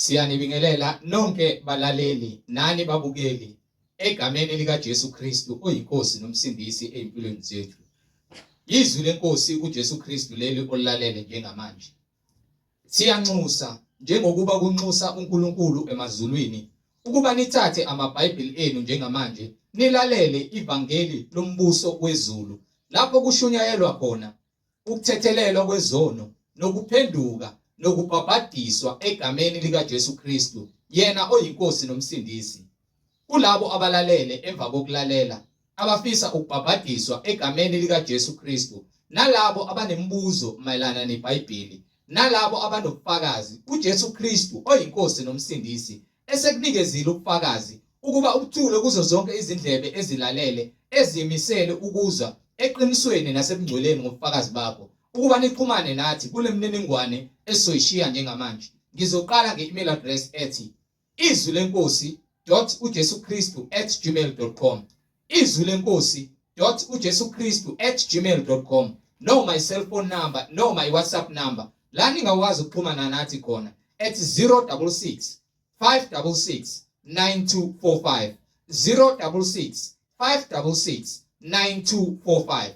Siyanibingelela nonke balaleli nani babukeli egameni likaJesu Kristu oyiNkosi noMsindisi ezimpilweni zethu. Izwi lenkosi uJesu Kristu leli olilalele njengamanje. Siyanxusa njengokuba kunxusa uNkulunkulu emazulwini ukuba nithathe amaBhayibheli enu njengamanje nilalele ivangeli lombuso wezulu lapho kushunyayelwa khona ukuthethelelwa kwezono nokuphenduka nokubhabhadiswa egameni likaJesu Kristu yena oyiNkosi noMsindisi. Kulabo abalalele emva kokulalela abafisa ukubhabhadiswa egameni likaJesu Kristu nalabo abanemibuzo mayelana neBhayibheli nalabo abanobufakazi kuJesu Kristu oyiNkosi noMsindisi esekunikezile ubufakazi ukuba ubuthule kuzo zonke izindlebe ezilalele ezimisele ukuzwa eqinisweni nasebungcweleni ngobufakazi bakho ukuba nixhumane nathi kule mniningwane esizoyishiya njengamanje. Ngizoqala nge-email address ethi izwi lenkosi dot ujesu kristu at gmail dot com izwi lenkosi dot ujesu kristu at gmail dot com noma i-cellphone number noma i-whatsapp number la ningakwazi ukuxhumana nathi khona at 066 566 9245 066 566 9245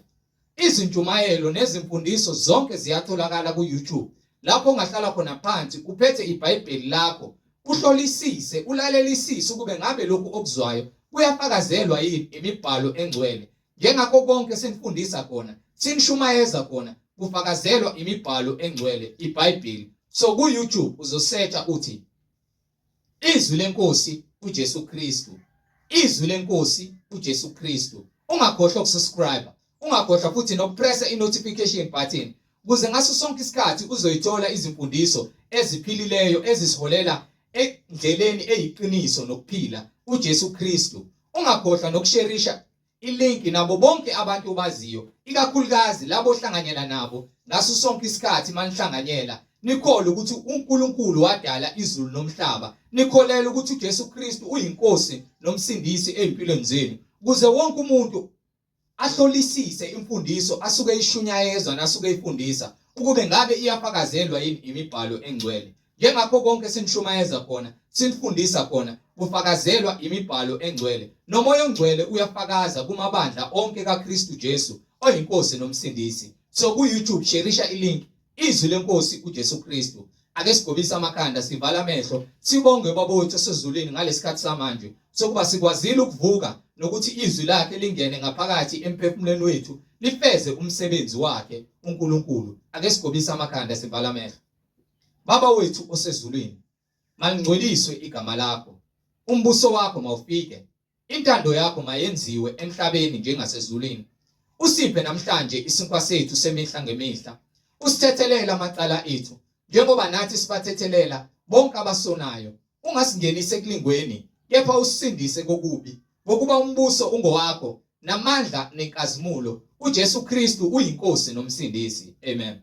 Izintshumayelo nezimfundiso zonke ziyatholakala ku-YouTube lapho ongahlala khona phansi uphethe iBhayibheli lakho uhlolisise ulalelisise ukube ngabe lokhu okuzwayo kuyafakazelwa yini imibhalo engcwele njengakho konke sinifundisa khona sinishumayeza khona kufakazelwa imibhalo engcwele iBhayibheli so ku-YouTube uzosearcha uthi Izwi lenkosi uJesu Kristu. Izwi lenkosi uJesu Kristu. Ungakhohlwa ukusubscribe, ungakhohlwa futhi nokupressa i-notification button ukuze ngaso sonke isikhathi uzoyithola izimfundiso eziphilileyo ezisiholela endleleni eyiqiniso nokuphila uJesu Kristu. Ungakhohlwa nokusherisha ilinki nabo bonke abantu obaziyo ikakhulukazi labo ohlanganyela nabo ngaso sonke isikhathi manihlanganyela nikholwe ukuthi uNkulunkulu wadala izulu nomhlaba nikholele ukuthi uJesu Kristu uyinkosi nomsindisi ezimpilweni zenu ukuze wonke umuntu ahlolisise imfundiso asuke ishunyayezwa nasuke ifundisa ukube ngabe iyafakazelwa yini imibhalo engcwele Njengakho konke sinishumayeza khona, sinifundisa khona, kufakazelwa imibhalo engcwele. NoMoya oNgcwele uyafakaza kumabandla onke kaKristu Jesu oyiNkosi noMsindisi. So ku-YouTube sherisha ilink Izwi leNkosi uJesu Kristu. Ake sigobise amakhanda sivale amehlo sibonge uBaba wethu osezulwini ngalesikhathi samanje sokuba sikwazile ukuvuka nokuthi izwi lakhe lingene ngaphakathi emphefumulweni wethu lifeze umsebenzi wakhe uNkulunkulu. Ake sigobise amakhanda sivale amehlo. Baba wethu osezulwini, malingcweliswe igama lakho. Umbuso wakho mawufike. Intando yakho mayenziwe emhlabeni njengasezulwini. Usiphe namhlanje isinkwa sethu semihla ngemihla. Usithethelele amacala ethu njengoba nathi sibathethelela bonke abasonayo. Ungasingenisi ekulingweni, kepha usisindise kokubi, ngokuba umbuso ungowakho namandla nenkazimulo. UJesu Kristu uyiNkosi noMsindisi. Amen.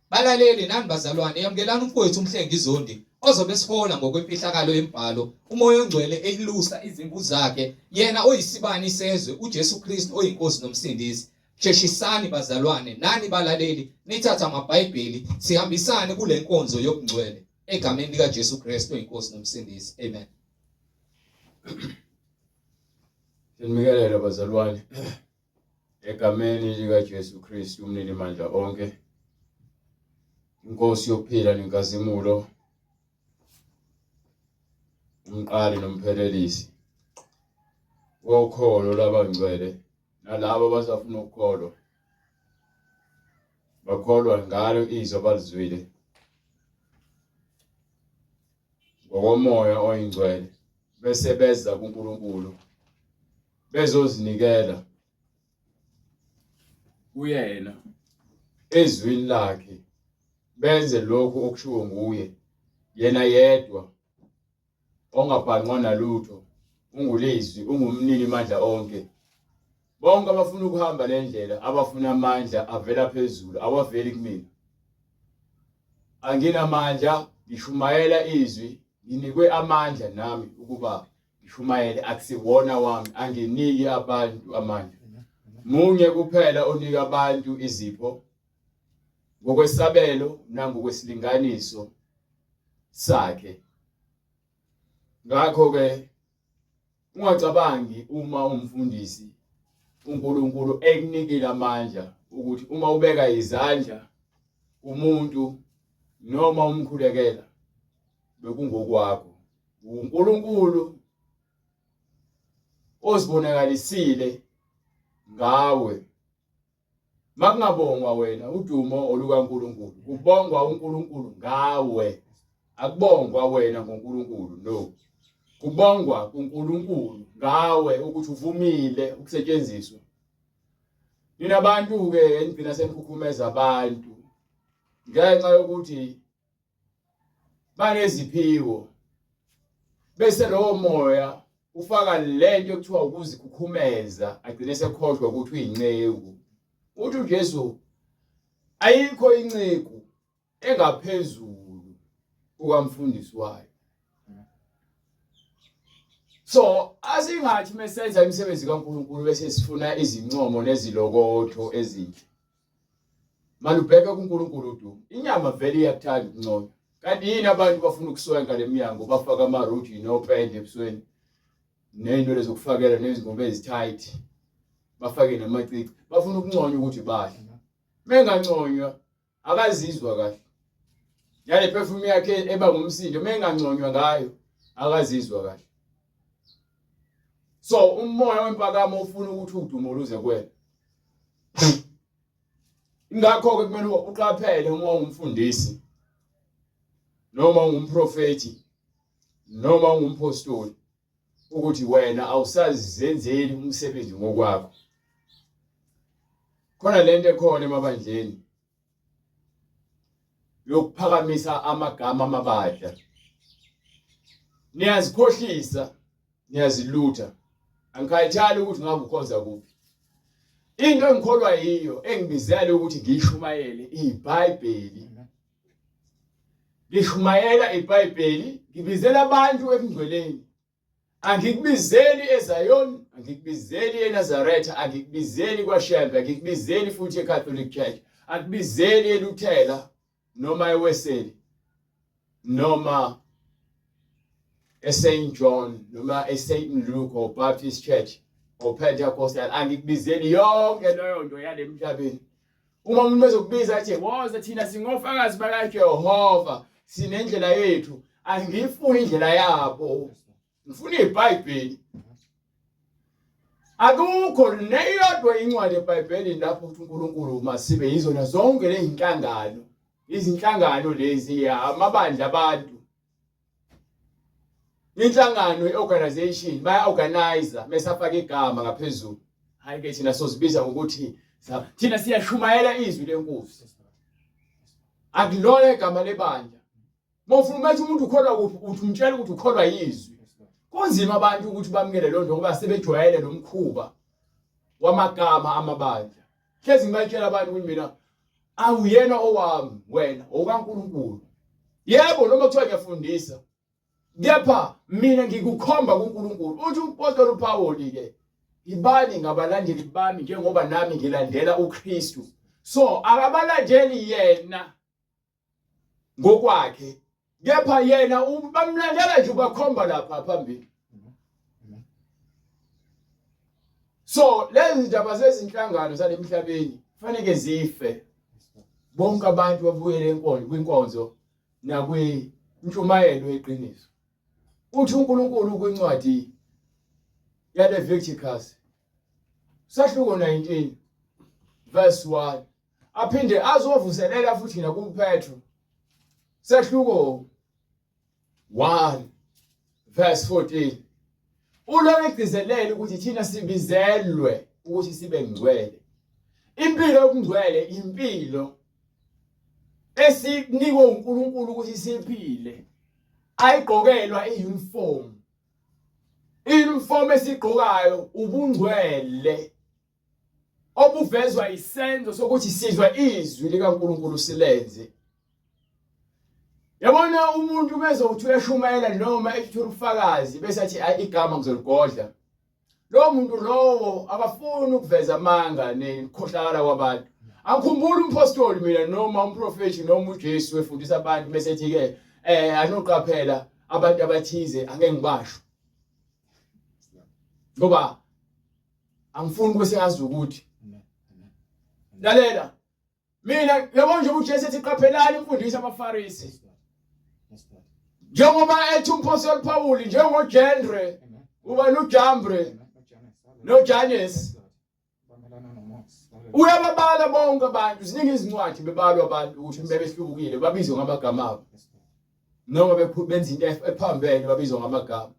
Balaleli nani bazalwane, yamukelani umfowethu uMhlengi Zondi ozobe esihola ngokwemfihlakalo yemibhalo, uMoya oNgcwele eyilusa izimvu zakhe, yena oyisibani sezwe, uJesu Kristu oyiNkosi noMsindisi. Sheshisani bazalwane nani balaleli, nithathe amaBhayibheli sihambisane kule nkonzo yobungcwele egameni likaJesu Kristu oyiNkosi noMsindisi. Amen. Sinikelele bazalwane. Egameni likaJesu Kristu umninimandla onke, iNkosi yokuphila nenkazimulo, umqali nomphelelisi wokholo lwabangcwele nalabo abasafuna ukukholwa bakholwa ngalo izwi abalizwile ngokomoya oyingcwele bese beza kuNkulunkulu bezozinikela kuyena ezwini lakhe benze lokhu okushiwo nguye yena yedwa ongabhanqwa nalutho ungulizwi ungumnini mandla onke bonke abafuna ukuhamba le ndlela abafuna amandla avela phezulu awaveli kumina anginamandla ngishumayela izwi nginikwe amandla nami ukuba ngishumayele akusiwona wami anginiki abantu amandla munye kuphela onika abantu izipho ngokwesabelo nangokwesilinganiso sakhe. Ngakho-ke ungacabangi uma umfundisi uNkulunkulu ekunikile amandla ukuthi uma ubeka izandla umuntu noma umkhulekela bekungokwakho. UNkulunkulu ozibonakalisile ngawe. Makungabongwa wena, udumo olukaNkulunkulu. Kubongwa uNkulunkulu ngawe. Akubongwa wena ngoNkulunkulu, no. Kubongwa kuNkulunkulu ngawe ukuthi uvumile ukusetshenziswa. Nina bantu-ke enigcina senikhukhumeza abantu ngenxa yokuthi baneziphiwo bese lowo moya ufaka lento ekuthiwa ukuzikhukhumeza agcine sekhohlwa ukuthi uyinceku. Uthi uJesu ayikho inceku engaphezulu kukamfundisi wayo. So asingathi mesenza imisebenzi kaNkulunkulu bese sifuna izincomo nezilokotho ezinhle. Malubheke kuNkulunkulu udumo. Inyama vele iyakuthanda ukunconywa. Kanti yini abantu bafuna ukuswenka lemnyango bafaka amaruji nopende ebusweni nezinto zokufakela nezingubo ezitight bafake namacici bafuna ukunconywa ukuthi bahle. Menganconywa akazizwa kahle. Yale perfume yakhe eba ngumsindo menganconywa ngayo akazizwa kahle. So umoya wempakamo ufuna ukuthi udumo luze kuwena. Ingakho-ke kumele uqaphele uma ungumfundisi noma ungumprofethi noma ungumphostoli ukuthi wena awusazenzeli umsebenzi ngokwakho. Khona lento ekhona emabandleni yokuphakamisa amagama amabandla. Niyazikhohlisa, niyazilutha. Angikhathali ukuthi ngabe ukhonza kuphi. Into engikholwa yiyo engibizele ukuthi ngiyishumayele iBhayibheli. Ngishumayela iBhayibheli, ngibizela abantu ebungcweleni. Angikubizeli eZion, angikubizeli eNazaretha, angikubizeli kwaShembe, angikubizeli futhi eCatholic Church, angikubizeli eLuthela noma eWeseli noma eSt John noma eSt Luke or Baptist Church or Pentecostal, angikubizeli yonke leyo nto yale emhlabeni. Uma umuntu ezokubiza athi woza thina singofakazi bakaJehova sinendlela yethu, angiyifuni indlela yabo, ngifuna iBhayibheli. Akukho neyodwa incwadi eBhayibhelini lapho ukuthi uNkulunkulu masibe yizona zonke lezinhlangano, izinhlangano lezi amabandla abantu. Inhlangano i-organization baya-organizer mese afaka igama ngaphezulu. Hayi ke thina sozibiza ngokuthi thina siyashumayela izwi lenkosi. Akulona igama lebandla. Mawufuna umethe umuntu ukholwa kuphi uthi umtshela ukuthi ukholwa yizwi. Kunzima abantu ukuthi bamukele loo nto ngoba sebejwayele lo mkhuba wamagama amabandla. Hlezi ngibatshela abantu ukuthi mina awuyena owami wena okaNkulunkulu. Yebo noma kuthiwa ngiyafundisa kepha mina ngikukhomba kuNkulunkulu. Uthi uMpostoli uPawuli ke ibani ngabalandeli bami njengoba nami ngilandela uKristu. So akabalandeli yena ngokwakhe kepha yena bamlandela nje ubakhomba lapha phambili. So lezi ndaba zezinhlangano zalemhlabeni kufanele zife, bonke abantu babuyele enkonzo kwinkonzo nakwintshumayelo yeqiniso. Uthi uNkulunkulu kwincwadi yaLeviticus sahluko 19 verse 1 aphinde azovuselela futhi nakuPetru sehluko 1 verse 14 uloku egcizelela ukuthi thina sibizelwe ukuthi sibe ngcwele. Impilo yobungcwele impilo esinikwe uNkulunkulu ukuthi siphile, ayigqokelwa iuniform. Iuniform esigqokayo ubungcwele obuvezwa isenzo sokuthi sizwa izwi likaNkulunkulu silenze. Yabona umuntu mezokuthi uyashumayela noma ethula ubufakazi bese athi ayi igama ngizoligodla. Lowo muntu lowo akafuni ukuveza amanga nekhohlakala kwabantu. Angikhumbuli umpostoli mina noma umprofethi noma uJesu efundisa abantu bese ethi ke anoqaphela. abantu abathize angeke ngibasho ngoba angifuni kube sengazi ukuthi lalela mina yabo nje uJesu ethi qaphelani imfundiso abaFarisi njengoba ethi umphostoli Paul njengoGendre uba noJambre noJanes uyababala bonke abantu ziningi izincwadi bebalwa abantu ukuthi bebehlukile babizwe ngamagama abo noma benza into ephambene babizwa ngamagama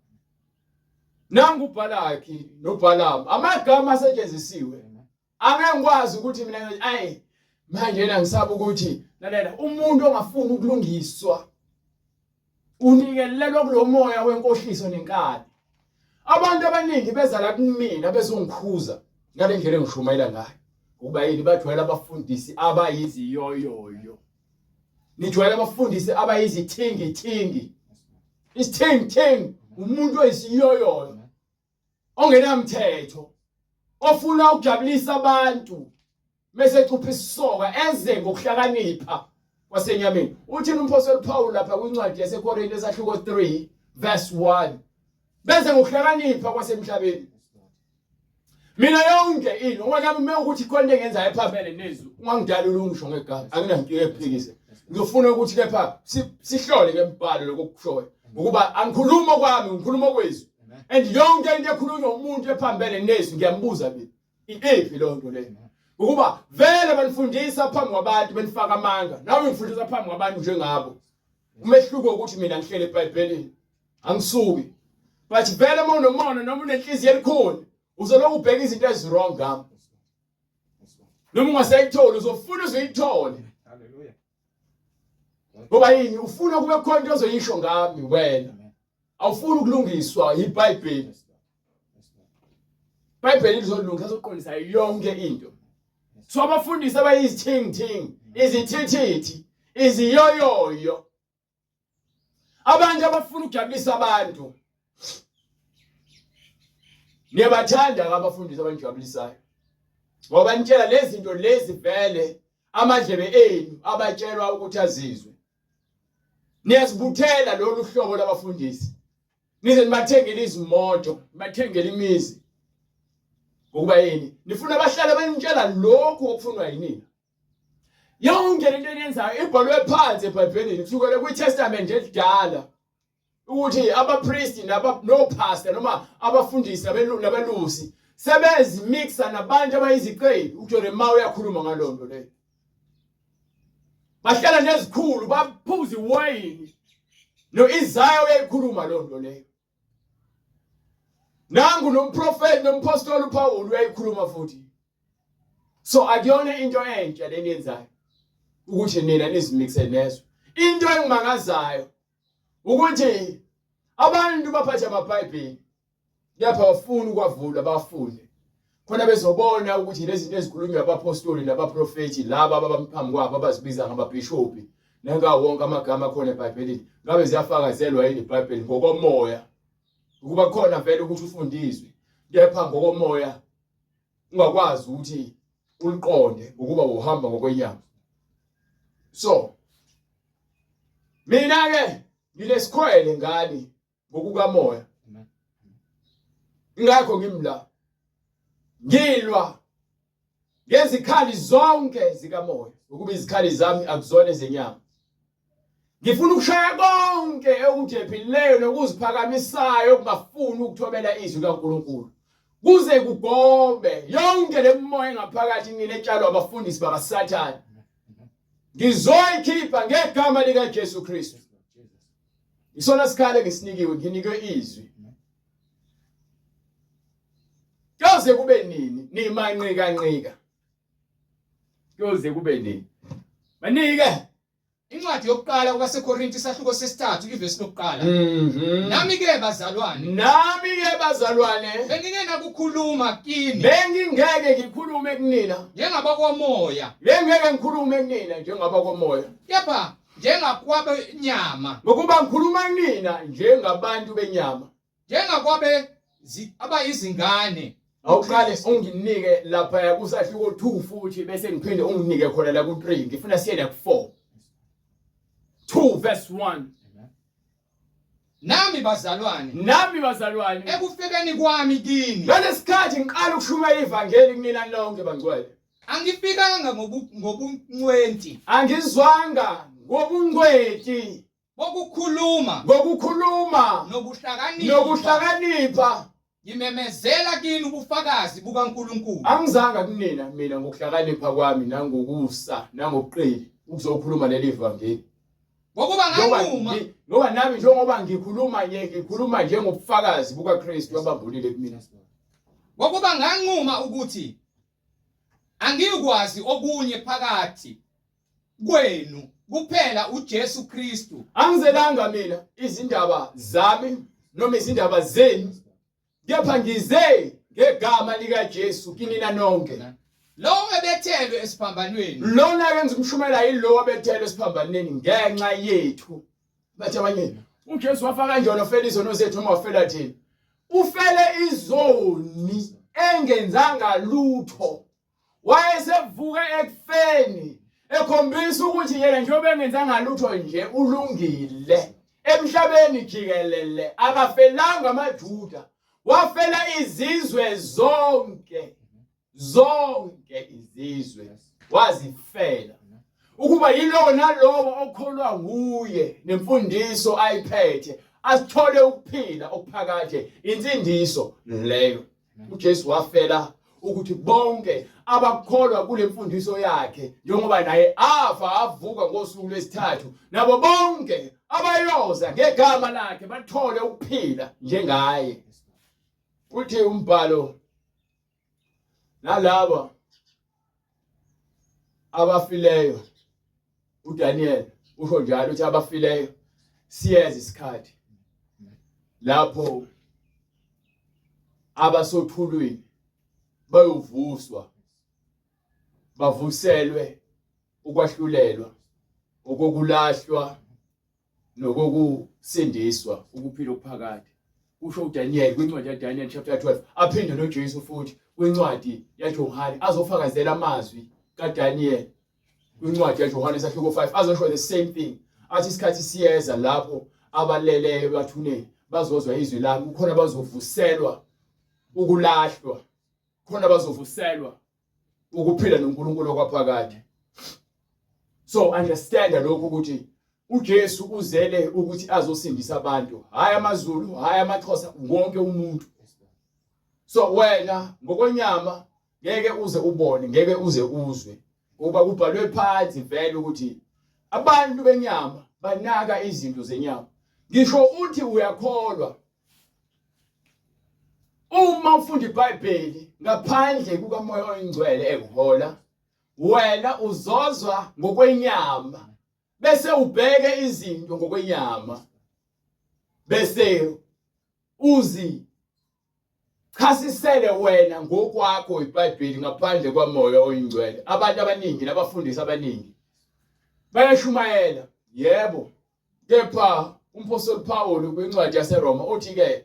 nangu uBhalaki noBhalamu amagama asetshenzisiwe Angeke ngikwazi ukuthi mina ngithi ayi manje yena ngisaba ukuthi lalela umuntu ongafuni ukulungiswa unikelelwa kulomoya wenkohliso nenkani. Abantu abaningi beza la kumina bezongikhuza ngale ndlela engishumayela ngayo. Ukuba yini bajwayela abafundisi abayiziyoyoyo. Nijwayela abafundisi abayizithingi-thingi. Isithingi-thingi umuntu oyisiyoyoyo. ongenamthetho ofuna ukujabulisa abantu mese ecupha isisoka eze ngokuhlakanipha kwasenyameni uthini umphostoli Paul lapha kwincwadi yaseKorinte esahluko 3 verse 1 beze ngokuhlakanipha kwasemhlabeni mina yonke into ngoba nami uma ukuthi khona into engenzayo ephambene nezwi ungangidalula ungisho ngegama anginankinga ephikise ngizofuna ukuthi kepha sihlole ngembhalo lokho okushoyo ngokuba angikhuluma kwami ngikhuluma kwezwi and yonke into ekhulunywa umuntu ephambene nezwi ngiyambuza mina iphi leyo nto leyo ukuba vele banifundisa phambi kwabantu benifaka amanga nawe ngifundisa phambi kwabantu njengabo umehluko ukuthi mina ngihlele eBhayibhelini angisuki but vele uma unomona noma unenhliziyo elikhulu uzolokhu ubheka izinto eziwrong ngami noma ungasayitholi uzofuna uzuyithole Hallelujah. Ngoba yini ufuna kube khona into ozoyisho ngami wena. Awufuni ukulungiswa yiBhayibheli. iBhayibheli lizolungisa lizoqondisa yonke into. So abafundisi abayizithingithingi, izithithithi, iziyoyoyo. Abantu abafuna ukujabulisa abantu. Niyabathanda abafundisi abanijabulisayo. Ngoba nitshela lezi zinto lezi vele amadlebe enu abatshelwa ukuthi azizwe. Niyazibuthela lolu hlobo labafundisi. Nize nibathengele izimoto, nibathengele imizi. Ngokuba yini? Nifuna bahlale benitshela lokhu okufunwa yinina. Yonke lento eniyenzayo ibhalwe phansi eBhayibhelini kusukela kwiTestament elidala. ukuthi abapristi nopastor noma abafundisi nabelusi sebezimixa nabantu abayizicebi uJeremiah uyakhuluma ngaloo nto leyo bahlala nezikhulu baphuza iwayini no-Isaya uyayikhuluma loo nto leyo nangu nomprofeti nompostoli uPawulu uyayikhuluma futhi so akuyona into entsha leniyenzayo ukuthi nina nizimixe nezwe into engimangazayo ukuthi abantu baphathe amaBhayibheli kepha bafuna ukwavula bafunde khona bezobona ukuthi lezi zinto ezikhulunywa abaphostoli nabaprofethi laba ababaphambi kwabo abazibiza ngababhishobhi nangawo wonke amagama akhona eBhayibhelini ngabe ziyafakazelwa yini iBhayibheli ngokomoya ukuba khona vele ukuthi ufundiswe kepha ngokomoya ungakwazi ukuthi uliqonde ngokuba uhamba ngokwenyama so mina ke nginesikhwele ngani ngokukamoya ingakho ngimla ngilwa ngezikhali zonke zikamoya ukuba izikhali zami akuzona ezenyama ngifuna ukushaya konke okujephileyo nokuziphakamisayo okungafuni ukuthobela izwi kaNkulunkulu kuze kugobe yonke le moya engaphakathi nina etshalwa abafundisi bakaSathane ngizoyikhipha ngegama likaJesu Kristu isona sikhali engisinikiwe nginikwe izwi kuyoze kube nini nimanqika nqika kuyoze kube nini manike Incwadi yokuqala kwabaseKorinte isahluko sesithathu ivesi lokuqala. Mhm. Nami ke bazalwane, Nami ke bazalwane bengingenakukhuluma kini bengingeke ngikhulume kunina njengabakwamoya, bengeke ngikhulume kunina njengabakomoya kepha njengakwabenyama, ngokuba ngikhuluma kunina njengabantu benyama njengakwabe abayizingane. Awuqale unginike lapha kusahluko 2 futhi bese ngiphinde unginike khona la ku3 ngifuna siye la ku4 2 verse 1. bazalwane, Nami bazalwane, ekufikeni kwami kini, ngalesikhathi ngiqala ukushumayela ivangeli kunina nonke bangcwele, angifikanga ngobuncwenti angizwanga ngobungcweti bokukhuluma ngokukhuluma nokuhlakanipha, nokuhlakanipha. Ngimemezela kini ubufakazi bukaNkulunkulu. Angizanga kunina mina ngokuhlakanipha kwami nangokusa nangobuqili ukuzokhuluma leli vangeli. Ngokuba nganquma ngoba nami njengoba ngikhuluma nje ngikhuluma njengobufakazi bukaKristu abambulile kumina. Ngokuba nganquma ukuthi angiyukwazi okunye phakathi kwenu kuphela uJesu Kristu. Angizelanga mina izindaba zami noma izindaba zenu, kepha ngize ngegama likaJesu kinina nonke. Lowo ebethelwe esiphambanweni. Lona ke ngizumshumela yilowo obethelwe esiphambanweni ngenxa yethu. Bathi abanye uJesu wafa kanjani ofela izono zethu noma wafela thina? Ufele izoni engenzanga lutho. Wayesevuka ekufeni ekhombisa ukuthi yena njengoba engenzanga lutho nje ulungile emhlabeni jikelele akafelanga amaJuda wafela izizwe zonke zonke izizwe wazifela ukuba yilowo nalowo okholwa nguye nemfundiso ayiphethe asithole ukuphila okuphakade insindiso leyo uJesu wafela ukuthi bonke abakholwa kule mfundiso yakhe njengoba naye afa avuka ngosuku lwesithathu nabo bonke abayoza ngegama lakhe bathole ukuphila njengaye uthi umbhalo nalaba abafileyo uDaniel usho njalo uthi abafileyo siyeza isikhathi lapho abasothulwini bayovuswa bavuselwe ukwahlulelwa okokulahlwa nokokusindiswa ukuphila okuphakade kusho uDaniel kwincwadi yaDaniel chapter 12 aphinde noJesu futhi kwincwadi yaJohane azofakazela amazwi kaDaniel kwincwadi yaJohane isahluko 5 azosho the same thing athi isikhathi siyeza lapho abaleleyo bathuneni bazozwa izwi lami kukhona bazovuselwa ukulahlwa khona bazovuselwa ukuphila noNkulunkulu okwaphakade so understand lokhu ukuthi uJesu uzele ukuthi azosindisa abantu hayi amaZulu hayi amaXhosa wonke umuntu so wena ngokwenyama ngeke uze ubone ngeke uze uzwe ngoba kubhalwe phansi vele ukuthi abantu benyama banaka izinto zenyama ngisho uthi uyakholwa Uma ufunda iBhayibheli ngaphandle kukaMoya oyiNgcwele ekuhola, wena uzozwa ngokwenyama bese ubheke izinto ngokwenyama bese uzi chasisele wena ngokwakho iBhayibheli ngaphandle kwaMoya oyiNgcwele. Abantu abaningi nabafundisi abaningi bayashumayela, yebo, Kepha umphostoli Paul kwincwadi yaseRoma uthi ke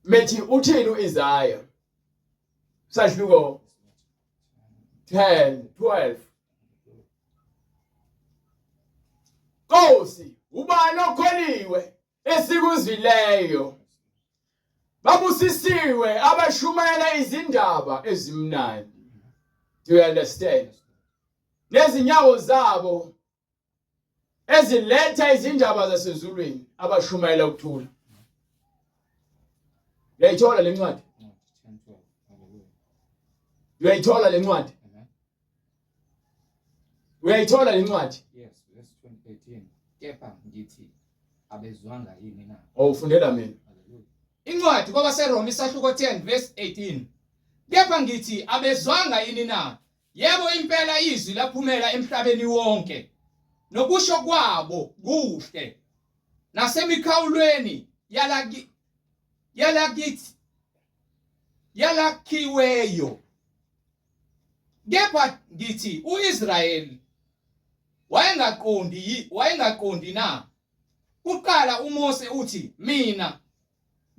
methi uthini uIsaya sahluko 10 12 Nkosi ubani okholiwe esikuzwileyo babusisiwe abashumayela izindaba ezimnandi do you understand nezinyawo zabo eziletha izindaba zasezulwini abashumayela ukuthula uyayithola le ncwadi uyayithola le ncwadi uyayithola le ncwadi yes verse 13 kepha ngithi abezwanga yini na oh ufundela mina Incwadi kwabaseRoma isahluko 10 verse 18 Kepha ngithi abezwanga yini na Yebo impela izwi laphumela emhlabeni wonke, nokusho kwabo kuhle nasemikhawulweni yalaki yalakithi yalakhiweyo. Kepha ngithi uIsrayeli wayengaqondi wayengaqondi na? Kuqala uMose uthi mina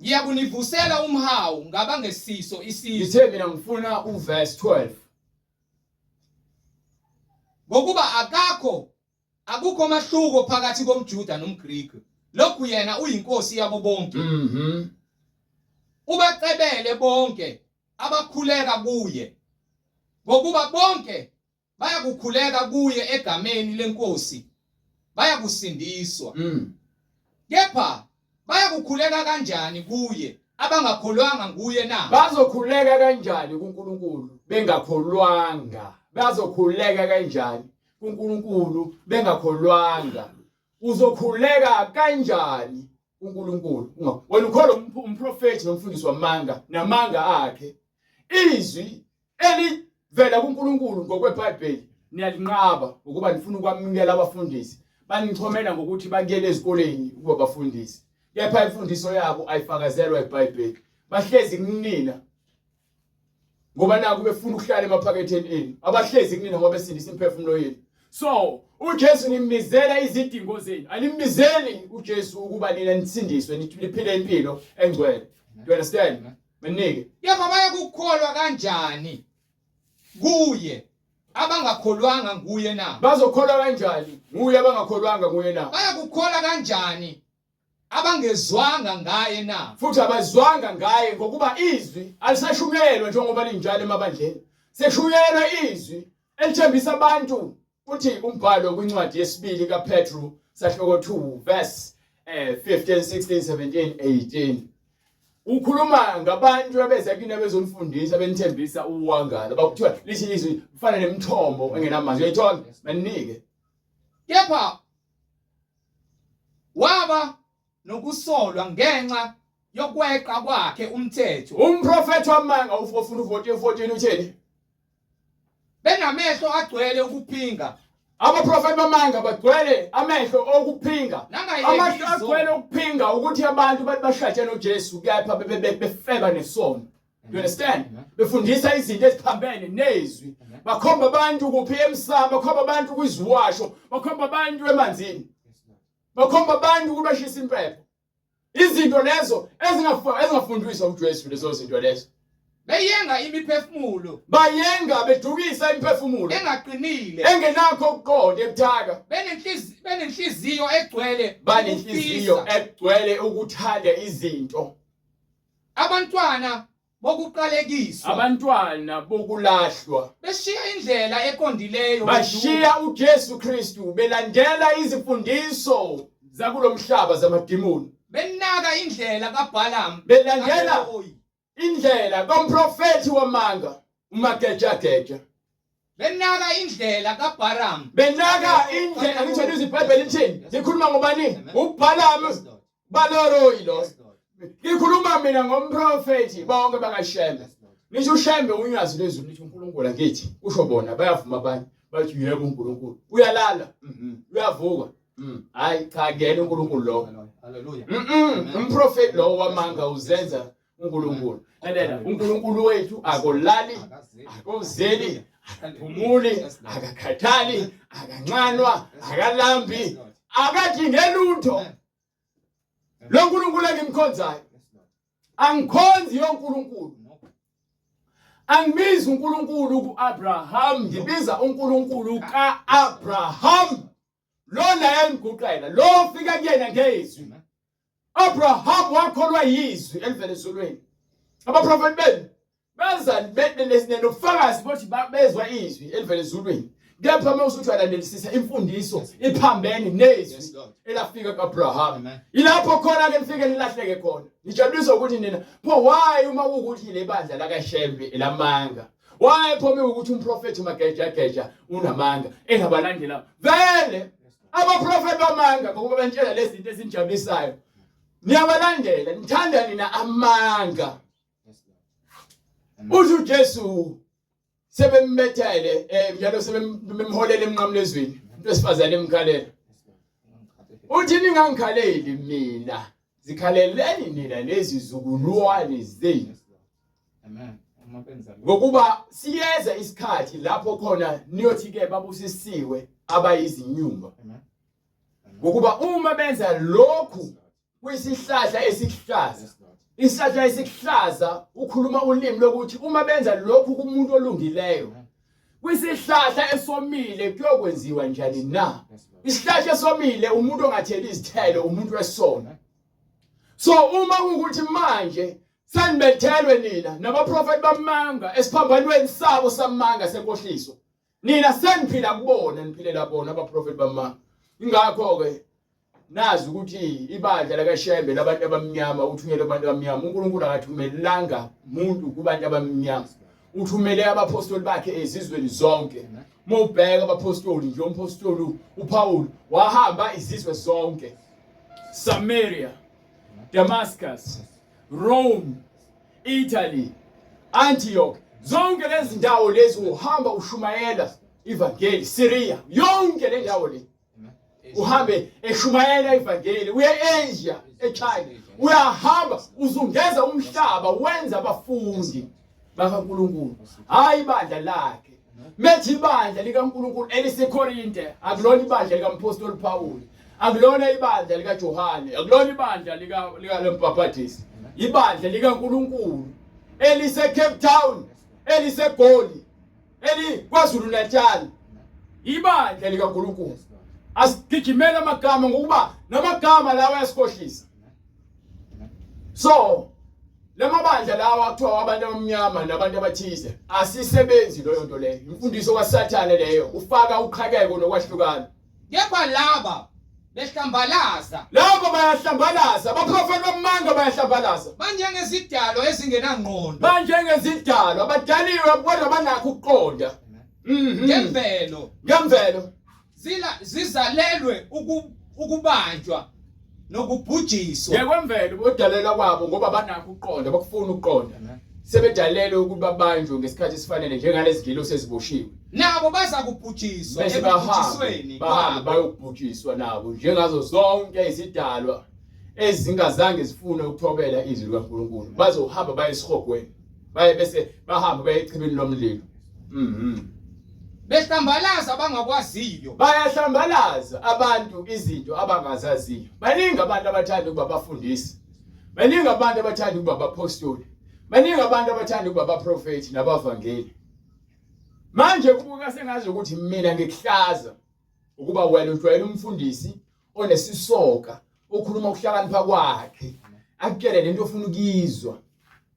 Ngiyakunivusela umhawu ngabangesiso isizwe. Ngithe mina ngifuna uverse 12. Ngokuba akakho akukho mahluko phakathi komJuda nomGriki. Lokhu yena uyinkosi yabo bonke. Ubacebele bonke abakhuleka kuye. Ngokuba bonke bayakukhuleka kuye egameni leNkosi bayakusindiswa. Kepha bayakukhuleka kanjani kuye abangakholwanga nguye na? Bazokhuleka kanjani kuNkulunkulu bengakholwanga? Bazokhuleka kanjani kuNkulunkulu bengakholwanga? Uzokhuleka kanjani kuNkulunkulu? Wena ukholwa umprofethi nomfundisi wamanga namanga akhe. Izwi elivela kuNkulunkulu ngokweBhayibheli niyalinqaba ukuba nifuna ukwamukela abafundisi. Banichomela ngokuthi bakuyele ezikoleni ukuba bafundisi. Kepha imfundiso yabo ayifakazelwa iBhayibheli. Bahlezi kunina ngoba naku befuna ukuhlala emaphaketheni enu. Abahlezi kunina ngoba besindisa imiphefumulo yenu. So uJesu nimbizela izidingo zenu. Animbizeli uJesu ukuba nina nisindiswe niphile impilo engcwele. Do you understand? Manike. Kepha bayakukholwa kanjani kuye abangakholwanga nguye na? Bazokholwa kanjani nguye abangakholwanga nguye na? Bayakukholwa kanjani abangezwanga ngaye na? Futhi abazwanga ngaye ngokuba izwi alisashunyelwa njengoba linjalo emabandleni. Seshunyelwa izwi elithembisa abantu uthi umbhalo kwincwadi yesibili kaPetru sahloko 2 verse 15 16 17 18 ukhuluma ngabantu abeza kini abezonifundisa benithembisa uwangala bakuthiwa lithi izwi kufana nemithombo engenamanzi uyayithola manike Kepha waba nokusolwa ngenxa yokweqa kwakhe umthetho. Umprofethi wamanga ufuna uvoti 14 utheni? Benamehlo agcwele ukuphinga. Abaprofethi bamanga bagcwele amehlo okuphinga. Amehlo agcwele ukuphinga ukuthi abantu bathi bashade noJesu kepha befeba nesono. You understand? Befundisa izinto eziphambene nezwi. Bakhomba abantu kuphi emsamo, bakhomba abantu kwiziwasho, bakhomba abantu emanzini. Bakhomba abantu ukuba bashisa impepho. Izinto lezo ezingafundiswa uJesu lezo zinto lezo. Beyenga imiphefumulo. Bayenga bedukisa imiphefumulo. Engaqinile. Engenakho ukuqonda ebuthaka. Benenhliziyo egcwele. Banenhliziyo egcwele ukuthanda izinto. Abantwana bokuqalekiswa. Abantwana bokulahlwa. Beshiya indlela eqondileyo. Bashiya uJesu Kristu belandela izifundiso zakulomhlaba zamadimoni. Benaka indlela kaBalaam. Belandela indlela komprofethi wamanga umagejageja. Benaka indlela kaBalaam. Benaka indlela ngitshela iBhayibheli lithini? Likhuluma ngobani? UBalaam Baloroyi lo. Ngikhuluma mina ngomprofethi bonke bakaShembe. Nisho uShembe unyazi lwezulu lithi uNkulunkulu angithi usho bona bayavuma abanye bathi yebo uNkulunkulu uyalala uyavuka hayi cha kuyena uNkulunkulu lo. Hallelujah. Umprofethi lo wamanga uzenza uNkulunkulu. Lalela uNkulunkulu wethu akolali akozeli akaphumuli akakhathali akanxanwa akalambi akadinge lutho. Lo nkulunkulu engimkhonzayo angikhonzi yonkulunkulu angibizi uNkulunkulu kuAbraham ngibiza uNkulunkulu kaAbraham lona engiguqela lo fika kuyena ngezwi Abraham wakholwa yizwi elivela ezulwini abaprofeti benu beza nobufakazi bothi bezwa izwi elivela ezulwini kepha uma usuthi uyalandelisisa imfundiso iphambene nezwi elafika ku-Abraham ilapho khona ke nifike nilahleke khona nijabuliswa ukuthi nina pho why uma kuwukuthi le bandla lakaShembe elamanga why pho uma ukuthi umprofethi umagejageja unamanga engabalandela vele abaprofethi bamanga ngokuba bantshela lezi zinto ezinjabulisayo niyabalandela nithanda nina amanga uthi uJesu sebembethele njalo sebemholela emnqamlezweni umuntu wesifazane emkhalela uthi ningangikhaleli mina zikhaleleni nina lezi zukulwane zenu Amen. Uma benza lokho. Ngokuba siyeza isikhathi lapho khona niyothi ke babusisiwe abayizinyumba. Amen. Amen. Ngokuba uma benza lokhu kwisihlahla esikuhlaza, Yes, Lord. isihlahla esikuhlaza ukhuluma ulimi lokuthi uma benza lokhu kumuntu olungileyo Amen. Kwisihlahla esomile kuyokwenziwa njani na? Isihlahla esomile umuntu ongatheli izithelo, umuntu wesono. So uma kuwukuthi manje senibethelwe nina nabaprofeti bamanga esiphambanweni sabo samanga senkohliso, nina seniphila kubona, niphilela bona abaprofeti bamanga. Ingakho-ke nazi ukuthi ibandla lakaShembe labantu abamnyama uthunyelwe kubantu abamnyama. UNkulunkulu akathumelanga muntu kubantu abamnyama, uthumele abaphostoli bakhe ezizweni zonke. Uma ubheka abaphostoli nje, umphostoli uPaul wahamba izizwe zonke, Samaria, Damascus, Rome, Italy, Antioch, zonke lezi ndawo lezi uhamba ushumayela ivangeli, Syria, yonke le ndawo le uhambe eshumayela ivangeli, uye e-Asia, eChina, uyahamba uzungeza umhlaba wenza abafundi bakaNkulunkulu, hayi ibandla lakhe. Methi ibandla likaNkulunkulu eliseKorinte akulona ibandla likaMphostoli Paul, akulona ibandla likaJohane, akulona ibandla lika lika lembhabhadisi, ibandla likaNkulunkulu elise Cape Town, eliseGoli, eli KwaZulu Natal, ibandla likaNkulunkulu. Asigijimele amagama ngokuba namagama lawa ayasikhohlisa. So lamabandla lawa kuthiwa abantu abamnyama nabantu abathize, asisebenzi leyo nto leyo. Imfundiso kaSathane leyo, ufaka uqhakeko nokwahlukana. Kepha laba behlambalaza, labo bayahlambalaza, abaprofeti bamanga bayahlambalaza, banjengezidalwa ezingenangqondo, banjengezidalwa abadaliwe kodwa banakho ukuqonda. Ngemvelo, Ngemvelo zizalelwe ukubanjwa nokubhujiswa. Ngekwemvelo bodalelwa kwabo, ngoba banakho ukuqonda, bakufuna ukuqonda, sebedalelwe ukuthi babanjwe ngesikhathi esifanele njengalezi ngilosi eziboshiwe. Nabo baza kubhujiswa bese ekubhujisweni bahambe bahambe kwabo. Bayokubhujiswa nabo njengazo zonke izidalwa ezingazange zifune ukuthobela izwi likaNkulunkulu. Bazohamba baye esihogweni, baye bese bahambe baye echibini lomlilo. Behlambalaza abangakwaziyo. Bayahlambalaza abantu izinto abangazaziyo. Baningi abantu abathanda ukuba abafundisi, baningi abantu abathanda ukuba abapostoli, baningi abantu abathanda ukuba abaprofeti nabavangeli. Manje kubuka sengazi ukuthi mina ngikuhlaza ukuba wena ujwayele umfundisi onesisoka okhuluma ukuhlakanipha kwakhe, akutshele lento ofuna ukuyizwa.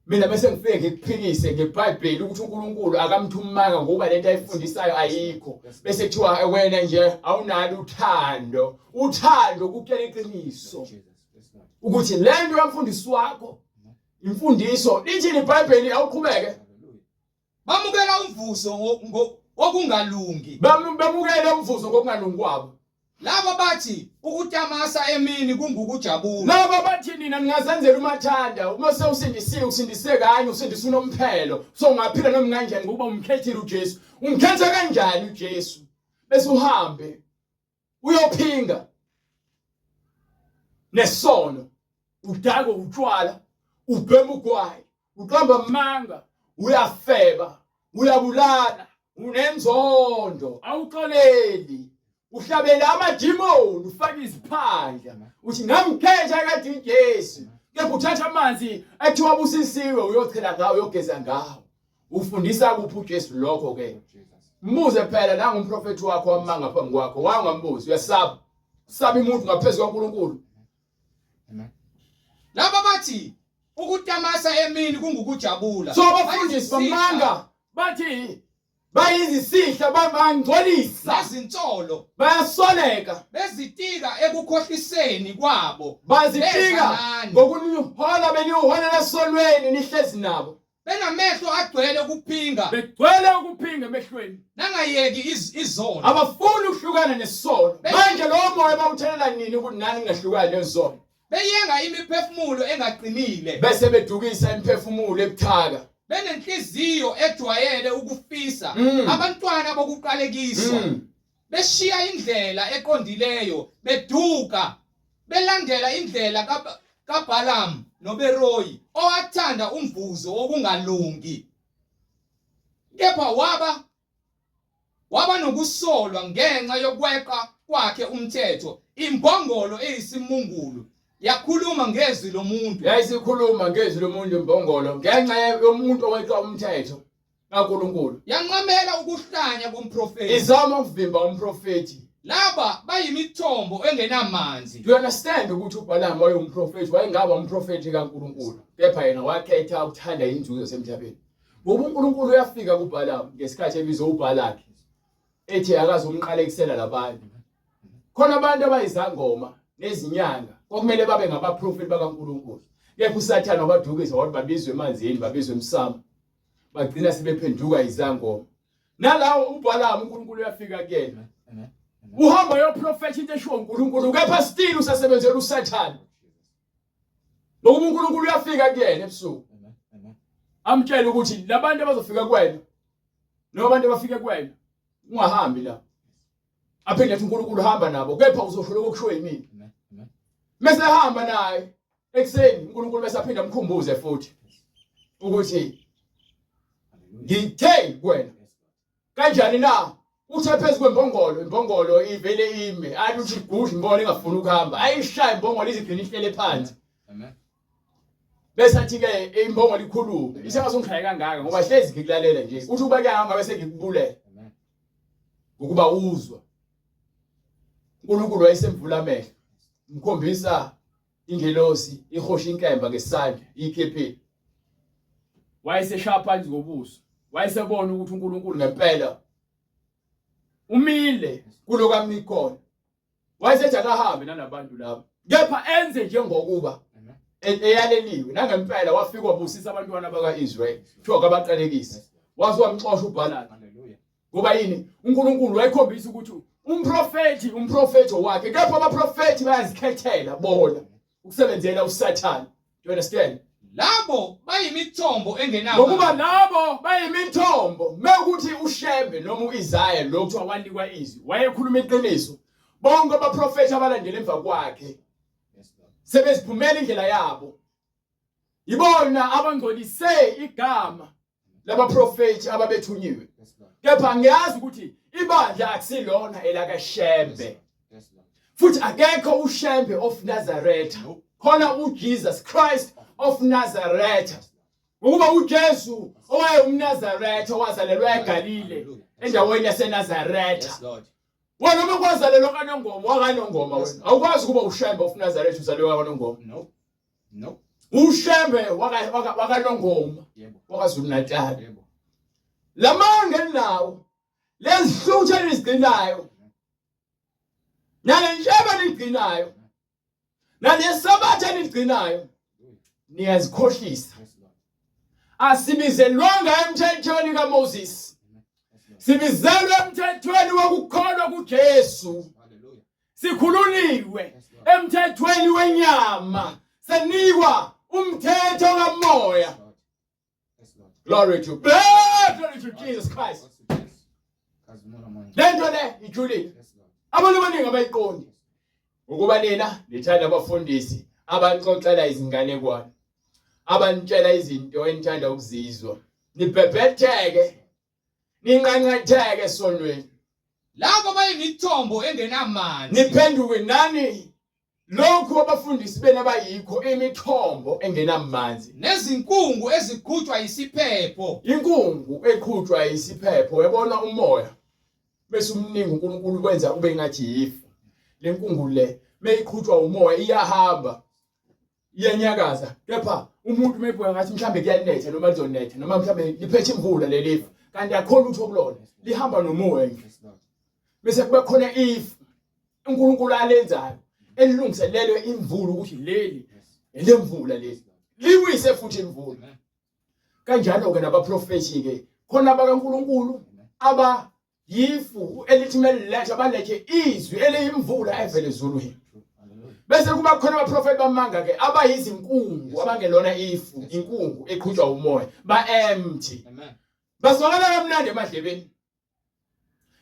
Mina bese ngifike ngikuphikise ngeBhayibheli ukuthi uNkulunkulu akamthumanga ngoba lento ayifundisayo ayikho, bese kuthiwa wena nje awunalo uthando. Uthando kutshela iqiniso ukuthi lento yamfundisi wakho imfundiso ithini iBhayibheli. Awuqhubeke. Bamukela umvuzo wokungalungi. Bamukela umvuzo ngokungalungi kwabo. Labo bathi ukutamasa emini kungukujabula. Labo bathi nina ningazenzela umathanda, uma sewusindisiwe usindise kanye, usindise unomphelo, so ungaphila noma kanjani ngokuba umkhethile uJesu. Umkhetha kanjani uJesu bese uhambe uyophinga nesono, udakwe utshwala, ubhema ugwayi, uqamba amanga, uyafeba, uyabulala, unenzondo, awuxoleli, uhlabela amadimoni, ufaka iziphandla, uthi ngamkhetha kade uJesu, kepha uthatha amanzi ethiwa busisiwe uyochela ngawo, uyogeza ngawo. Ufundisa kuphi uJesu lokho ke? Mbuze phela nangumprofethi wakho wamanga phambi kwakho, wangambuzi, uyasaba. Saba umuntu ngaphezulu kwaNkulunkulu. Laba bathi ukutamasa emini kungukujabula. So abafundisi bamanga bathi bayizisihla, bangcolisa nezinsolo, bayasoleka, bezitika ekukhohliseni kwabo. Bazitika Beza nani. Ngokunihola, beniholela esolweni, nihlezi nabo. Benamehlo agcwele ukuphinga, begcwele ukuphinga emehlweni, nangayeki izono. Abafuni ukuhlukana nesono. Manje lowo moya bawuthelela nini ukuthi nani ningahlukani nezono? Beyenga imiphefumulo engaqinile, bese bedukisa imiphefumulo ebuthaka, benenhliziyo ejwayele ukufisa, abantwana bokuqalekiswa, beshiya indlela eqondileyo, beduka, belandela indlela kaBalaam noBeroyi, owathanda umvuzo wokungalungi, kepha waba nokusolwa ngenxa yokweqa kwakhe umthetho. Imbongolo eyisimungulu yakhuluma ngezwi lomuntu. Yayisikhuluma ngezwi lomuntu imbongolo ngenxa yomuntu oweqa umthetho. kaNkulunkulu. Yanqamela ukuhlanya komprofethi. Izama ukuvimba umprofethi. Laba bayimithombo engenamanzi. Do you understand ukuthi uBalaam wayewumprofethi, wayengaba umprofethi kaNkulunkulu, kepha yena wakhetha ukuthanda inzuzo yasemhlabeni. Ngoba uNkulunkulu uyafika kuBalaam ngesikhathi ebizwa uBalaki ethi akazomqalekisela labantu. Khona abantu abayizangoma nezinyanga kwakumele babe ngabaprofeti bakaNkulunkulu. Kepha uSathane wabadukisa wathi babizwe emanzini, babizwe emsamo. Bagcina sebephenduka izangoma. Nalawo uBalaam uNkulunkulu uyafika kuyena. Uhamba uyoprofetha into eshiwo uNkulunkulu kepha still usasebenzela uSathane. Ngokuba uNkulunkulu uyafika kuyena ebusuku. Amtshele ukuthi labantu abazofika kuwena noma abantu abafike kuwena ungahambi la. Aphinde athi uNkulunkulu hamba nabo kepha uzosho lokho okushiwo yimina. Mese hamba naye ekuseni uNkulunkulu bese aphinda amkhumbuze futhi ukuthi ngithe kuwena kanjani na uthe phezu kwembongolo imbongolo ivele ime athi uthi gudla imbongolo ingafuni ukuhamba ayishaye imbongolo izigcina ihlele phansi bese athi ke imbongolo ikhulume isengazongishaya kangaka ngoba hlezi ngikulalela nje uthi ubeke hamba bese ngikubulela ngokuba uzwa uNkulunkulu wayesemvula amehlo mkhombisa Ingelosi ihosha inkemba ngesandla iyikhiphile. Wayeseshaya phansi ngobuso. Wayesebona ukuthi uNkulunkulu ngempela umile kulokami khona. Wayesethi akahambe nalabantu laba. Kepha enze njengokuba eyaleliwe nangempela wafika wabusisa abantwana baka-Israyeli. Kuthiwa kabaqalekisi. Waze wamxosha uBhalaki. Ngoba yini? uNkulunkulu wayekhombisa ukuthi umprofethi umprofethi wakhe kepha abaprofethi bayazikhethela bona ukusebenzela uSathane. Do you understand? Labo bayimithombo engenamanzi. Ngokuba labo bayimithombo mekuthi uShembe noma uIsaya lo kuthiwa wanikwa izwi wayekhuluma iqiniso. Bonke abaprofethi abalandela emva kwakhe sebeziphumela indlela yabo. Yibona abangcolise igama labaprofethi ababethunyiwe. Kepha ngiyazi ukuthi ibandla akusilona elakaShembe. Futhi akekho uShembe of Nazareth. Khona uJesus Christ of Nazareth. Ngokuba uJesu owayewumNazaretha owazalelwa eGalile endaweni yaseNazaretha. Wena uma kwazalelwa kaNongoma wakaNongoma wena. Awukwazi ukuba uShembe of Nazareth uzalelwa kaNongoma. No. No. uShembe wakaNongoma wakaZulu Natal. Yebo. Lamanga eninawo lezihluthu enizigcinayo nale ntshebe enigcinayo nale sabatha enigcinayo niyazikhohlisa. Asibizelwanga emthethweni kaMoses. Sibizelwe emthethweni wokukholwa kuJesu. Sikhululiwe emthethweni wenyama senikwa umthetho kamoya. Glory to God, glory to Jesus Christ. Lento le ijulile. Abantu abaningi abayiqondi. Ukuba nina nithanda abafundisi abanixoxela izinganekwane, abanitshela izinto enithanda ukuzizwa. Nibhebhetheke ninqanqatheke esonweni. Labo bayimithombo engenamanzi. Niphenduke nani lokhu abafundisi benu abayikho imithombo engenamanzi. Nezinkungu eziqhutshwa yisiphepho. Inkungu eqhutshwa yisiphepho uyabona umoya bese umningi uNkulunkulu kwenza ube ngathi yifu. Lenkungu le meyiqhutshwa umoya iyahamba iyanyakaza kepha umuntu mebuka ngathi mhlambe kuyanetha noma lizonetha noma mhlambe liphethe imvula lelifu kanti akho lutho kulona lihamba nomoya nje bese kuba khona ifu uNkulunkulu alenzayo elilungiselelwe imvula ukuthi leli elemvula leli liwise futhi imvula kanjalo ke nabaprofethi ke khona bakaNkulunkulu aba yifu elithi meliletha balethe izwi eliyimvula evele ezulwini bese kuba khona abaprofeti bamanga ke abayizinkungu abangelona ifu inkungu eqhutshwa umoya ba empty bazwakala kamnandi emadlebeni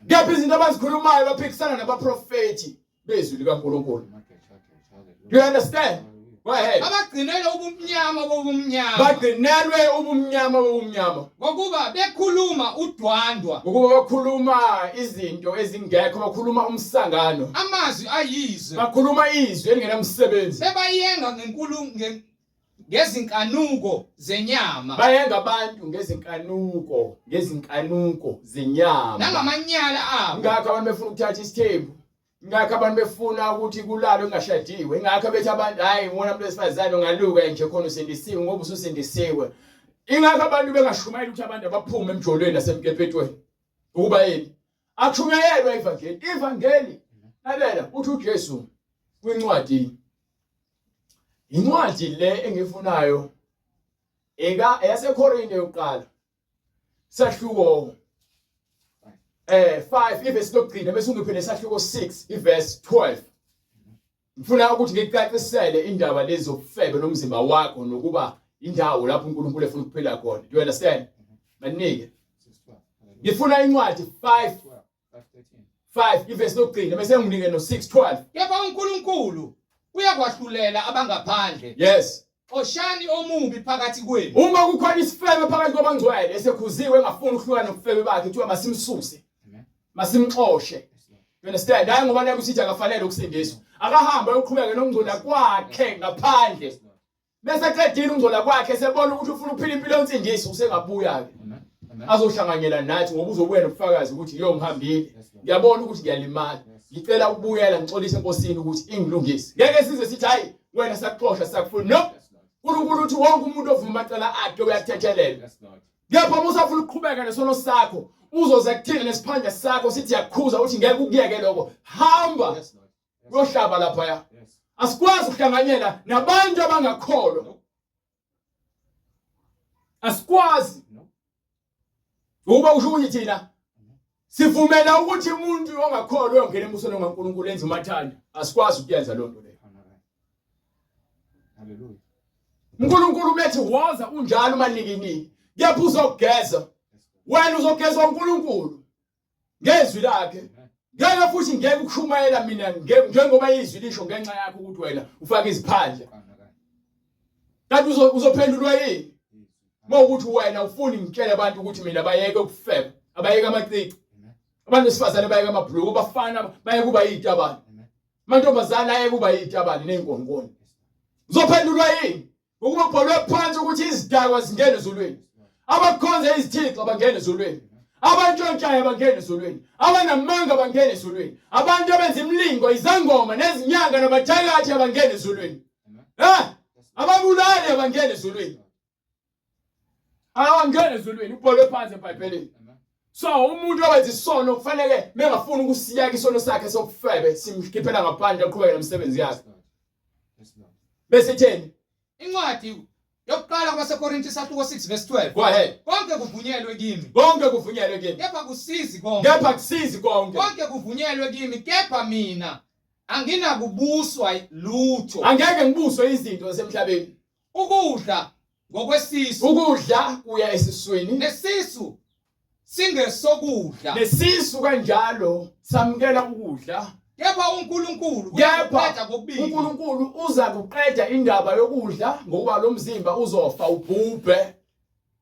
kepha izinto abazikhulumayo baphikisana nabaprofeti bezwi likaNkulunkulu Do you understand? Go ahead. Abagcinelwe ubumnyama bobumnyama. Bagcinelwe ubumnyama bobumnyama. Ngokuba bekhuluma udwandwa. Ngokuba bakhuluma izinto ezingekho, bakhuluma umsangano. Amazwi ayize. Bakhuluma izwi elingenamsebenzi. Bebayenga ngenkulumo Ngezinkanuko zenyama. Bayenga abantu ngezinkanuko, ngezinkanuko zenyama. Nangamanyala abo. Ingakho abantu befuna ukuthatha isithembu. Ingakho abantu befuna ukuthi kulalwe kungashadiwe. Ingakho bethi abantu hayi wona umuntu wesifazane ungaluka nje khona usindisiwe ngoba ususindisiwe. Ingakho abantu bengashumayeli ukuthi abantu abaphume emjolweni nasemkepetweni. Ukuba yini? Akushunyayelwa ivangeli. Ivangeli lalela uthi uJesu kwincwadi Incwadi le engifunayo eka eyaseKorinte yokuqala. Sahluko 5 ivesi lokugcina bese ungiphe nesahluko 6 ivesi 12. Ngifuna ukuthi ngikucacisele indaba lezi zobufebe nomzimba wakho nokuba indawo lapho uNkulunkulu efuna ukuphila khona. Do you understand? Manike. Ngifuna incwadi 5 5 ivesi lokugcina bese nginike no 6 12. Kepha uNkulunkulu uyakwahlulela abangaphandle. Yes. Xoshani omubi phakathi kwenu. Uma kukhona isifebe phakathi kwabangcwele esekhuziwe engafuni ukuhlukana nobufebe bakhe kuthiwa masimsuse. Masimxoshe. You understand? Hayi ngoba naku sithi akafanele ukusindiswa. Akahambe ayoqhubeka nokungcola kwakhe ngaphandle. Bese eqedile ukungcola kwakhe esebona ukuthi ufuna ukuphila impilo yonsindiso usengabuya ke. Azohlanganyela nathi ngoba uzobuya nobufakazi ukuthi yo ngihambile. Ngiyabona ukuthi ngiyalimala. Ngicela ukubuyela ngixolise enkosini ukuthi ingilungise. Ngeke size sithi hayi wena sakuxosha sakufuna. No. uNkulunkulu uthi wonke umuntu ovuma amacala akhe uyathethelelwa. Kepha uma usafuna ukuqhubeka nesono sakho uzoze kuthina nesiphandla sakho sithi yakukhuza uthi ngeke ukuyeke lokho. Hamba. Uyohlaba laphaya. Asikwazi ukuhlanganyela nabantu abangakholwa. Asikwazi. Ukuba usho ukuthi thina sivumela ukuthi umuntu ongakholwa uyongena embusweni kaNkulunkulu enze umathanda. Asikwazi ukuyenza loo nto leyo. Hallelujah. uNkulunkulu umethi woza unjalo umanikiniki. Kepha uzokugeza. Wena uzogezwa uNkulunkulu. ngezwi lakhe ngeke futhi ngeke ukushumayela mina njengoba izwi lisho ngenxa yakho ukuthi wena ufake iziphandla kanti uzophendulwa yini uma ukuthi wena ufuni ngitshele abantu ukuthi mina bayeke ukufeba abayeke amacici abantu besifazane bayeke amabhuluku abafana bayeke kuba yitabane amantombazane ayeke kuba yitabane nezinkonkoni uzophendulwa yini Ukuba kubhalwe phansi ukuthi izidakwa zingene ezulwini. Abakhonza izithixo abangene ezulwini. Abantshontshayo abangene ezulwini. Abanamanga abangene ezulwini. Abantu abenza imilingo, izangoma nezinyanga nabathakathi abangene ezulwini. Eh? Ababulali abangene ezulwini. Awangene ezulwini, ubhalwe phansi eBhayibhelini. So umuntu owenza isono kufanele mengafuni ukusiyeka isono sakhe sokufebe simkhiphela ngaphandle aqhubeke nomsebenzi yakhe. Bese itheni? Incwadi yokuqala kwabaseKorinte isahluko 6 verse 12. Go ahead. Konke kuvunyelwe kimi. Konke kuvunyelwe kimi. Kepha kusizi konke. Kepha kusizi konke. Konke kuvunyelwe kimi kepha mina anginakubuswa lutho. Angeke ngibuswe izinto zasemhlabeni. Ukudla ngokwesisu. Ukudla kuya esiswini. Nesisu singesokudla. Nesisu kanjalo samukela ukudla. Kepha uNkulunkulu uyakuqeda kokubili. uNkulunkulu uza kuqeda indaba yokudla ngokuba lo mzimba uzofa ubhubhe.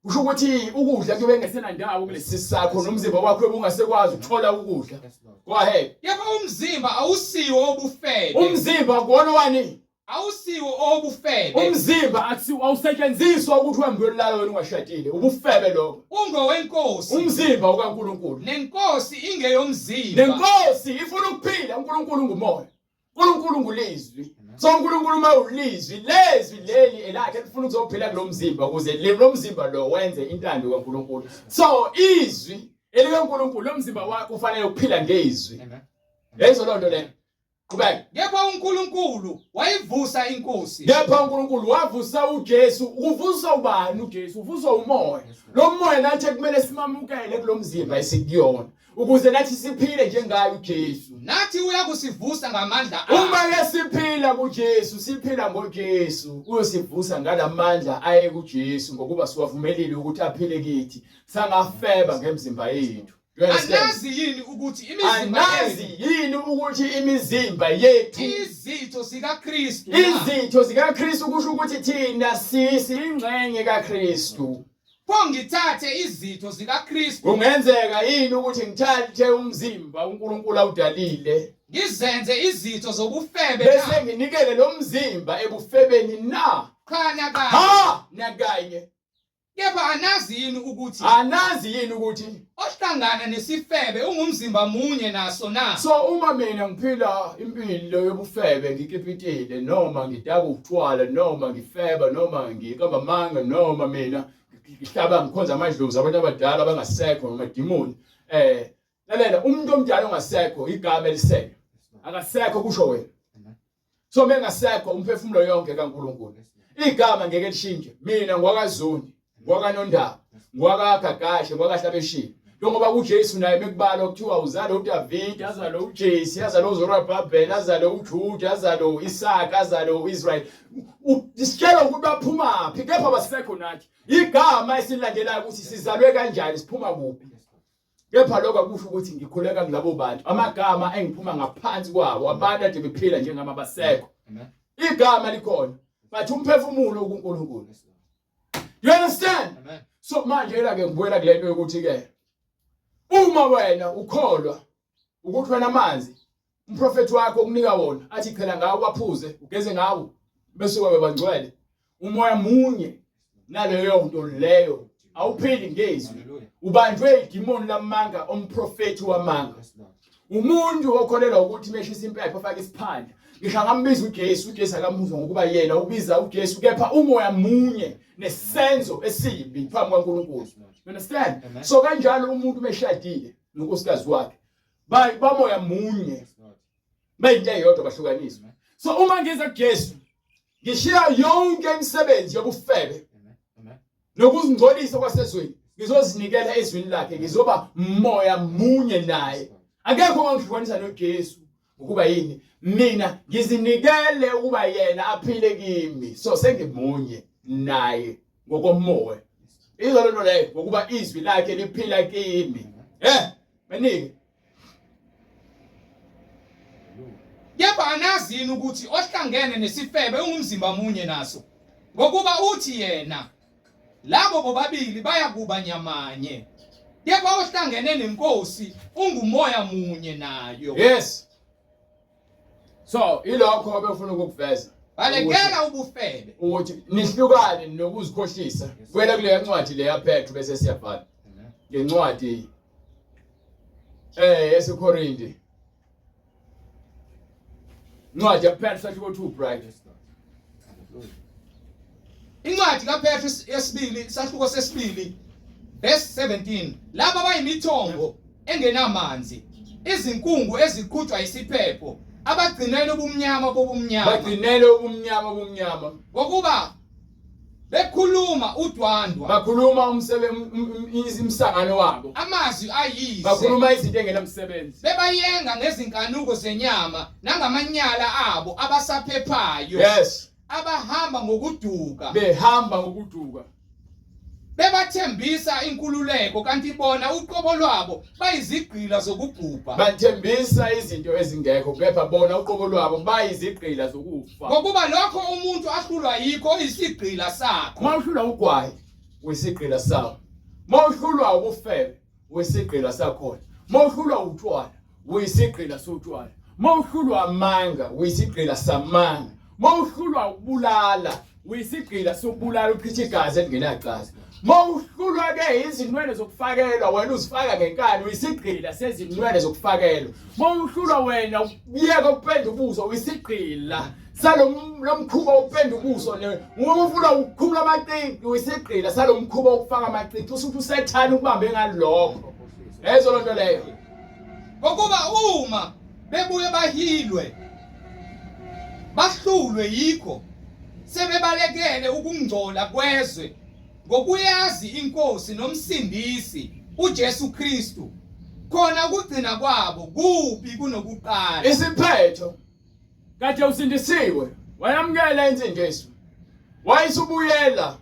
Kusho ukuthi ukudla kuyobe kungesenandawo kulesi sakho nomzimba wakho ubungasekwazi ukuthola ukudla. Go ahead. Kepha umzimba awusiwo obufebe. Umzimba kuwona wani? Awusiwo owobufebe. Umzimba akusiwo awusetshenziswa ukuthi uhambe uyolala wena ungashadile. Ubufebe lokho. Ungowenkosi. Umzimba ukaNkulunkulu. Nenkosi ingeyomzimba. Nenkosi ifuna ukuphila. uNkulunkulu ngumoya. uNkulunkulu ngulizwi. So uNkulunkulu uma ulizwi, lezwi leli elakhe lifuna ukuzophila kulomzimba ukuze lo mzimba lo wenze intando kaNkulunkulu. So izwi elikaNkulunkulu lo mzimba wakho ufanele ukuphila ngezwi. Yayizwa loo nto leyo. Qhubeka. Kepha uNkulunkulu wayivusa inkosi. Kepha uNkulunkulu wavusa uJesu. Ukuvusa ubani uJesu? Uvuswa umoya. Lo moya nathi kumele simamukele kulomzimba esikuyona ukuze nathi siphile njengaye uJesu. Nathi uyakusivusa ngamandla akhe. Uma ke siphila kuJesu, siphila ngoJesu, uyosivusa ngalamandla aye kuJesu ngokuba siwavumelile ukuthi aphile kithi. Sangafeba ngemzimba yethu. Anazi yini ukuthi imizimba Anazi yini ukuthi imizimba yethu izitho zikaKristu izitho zikaKristu kusho ukuthi thina sisingxenye kaKristu. Pho ngithathe izitho zikaKristu Kungenzeka yini ukuthi ngithathe umzimba uNkulunkulu awudalile ngizenze izitho zobufebe bese nginikele lo mzimba ebufebeni na? Cha nakanye. Ha nakanye. Kepha anazi yini ukuthi Anazi yini ukuthi ohlangana nesifebe ungumzimba munye naso na? So uma mina ngiphila impilo yobufebe ngikipitile noma ngidaka utshwala noma ngifeba noma ngiqamba amanga noma mina ngihlaba ngikhonza amadlozi abantu abadala abangasekho amadimoni eh lalela umuntu omdala ongasekho igama elisele akasekho kusho wena so mengasekho umphefumulo yonke kaNkuluNkulu igama ngeke lishintshe mina ngwakaZondi ngwakanondaba ngwakagagashe ngwakahlabeshile njengoba uJesu naye mekubalwa kuthiwa uzalo uDavid azalo uJesse azalo uZorobabel azalo uJuda azalo uIsaka azalo uIsrael sitshela ukuthi baphuma phi kepha basekho nathi igama esilandelayo ukuthi sizalwe kanjani siphuma kuphi Kepha lokho akusho ukuthi ngikhuleka kulabo bantu. Amagama engiphuma ngaphansi kwawo abantu ade bephila njengami abasekho. Igama likhona but umphefumulo kuNkulunkulu. You understand? Amen. So manje la ke ngibuyela kule nto yokuthi ke uma wena ukholwa ukuthi wena amanzi umprofethi wakho ukunika wona athi chela ngawo waphuze ugeze ngawo bese kwaba bangcwele umoya munye naleyo nto leyo awuphili ngezwi ubanjwe idimoni lamanga omprofethi wamanga umuntu okholelwa ukuthi meshisa impepho afake isiphandla ngisho angambiza uJesu uJesu akamuzwa ngokuba yena ubiza uJesu kepha umoya munye nesenzo esibi phambi kwaNkulunkulu you understand so kanjalo umuntu meshadile nonkosikazi wakhe bamoya munye bayinto eyodwa bahlukaniswe so uma ngiza kuJesu ngishiya yonke imisebenzi yobufebe nokuzingcolisa kwasezweni ngizozinikela ezwini lakhe ngizoba moya munye naye akekho ongihlukanisa noJesu ukuba yini mina ngizinikele ukuba yena aphile kimi so sengimunye naye ngokomoya izwa lento leyo ngokuba izwi lakhe liphila kimi eh Menike. Kepha anazi yini ukuthi ohlangene nesifebe ungumzimba munye naso? Ngokuba uthi yena, labo bobabili bayakuba nyamanye. Kepha ohlangene neNkosi ungumoya munye nayo. Yes. So ilokho abefuna ukukuveza. Balekela ubufebe. Ukuthi nihlukane nokuzikhohlisa. Kwela kule ncwadi le yaPetru bese siyabhala. Ngencwadi eh yesiKorinte. Incwadi yaPetru sahluko 2 bright. Incwadi kaPetru yesibili sahluko sesibili verse 17 laba bayimithombo engenamanzi izinkungu eziqhutshwa isiphepho abagcinele ubumnyama bobumnyama bagcinele ubumnyama bobumnyama ngokuba bekhuluma udwandwa bakhuluma umsangano wabo amazwi ayize bakhuluma izinto engenamsebenzi bebayenga ngezinkanuko zenyama nangamanyala abo abasaphephayo yes abahamba ngokuduka behamba ngokuduka bebathembisa inkululeko kanti bona uqobo lwabo bayizigqila zokubhubha bathembisa izinto ezingekho kepha bona uqobo lwabo bayizigqila zokufa ngokuba lokho umuntu ahlulwa yikho isigqila sakho uma uhlulwa ugwayi uyisigqila sawo uma uhlulwa ubufebe uyisigqila sakhona uma uhlulwa utshwala uyisigqila sotshwala uma uhlulwa amanga uyisigqila samanga uma uhlulwa ukubulala uyisigqila sokubulala uchitha igazi elingenacala uma uhlulwa ke izinwele zokufakelwa wena uzifaka ngenkani uyisigqila sezinwele zokufakelwa uma uhlulwa wena uyeka ukupenda ubuso uyisigqila salomkhuba wokupenda ubuso ne uma ufuna ukukhumula amacici uyisigqila salomkhuba wokufaka amacici usuthi usethana ukubambe ngalokho ezo lonto leyo Ngokuba uma bebuye bahilwe bahlulwe yikho sebebalekele ukungcola kwezwe ngokuyazi inkosi nomsindisi uJesu Kristu khona ukugcina kwabo kubi kunokuqala isiphetho kade usindisiwe wayamukela insindiso wayesubuyela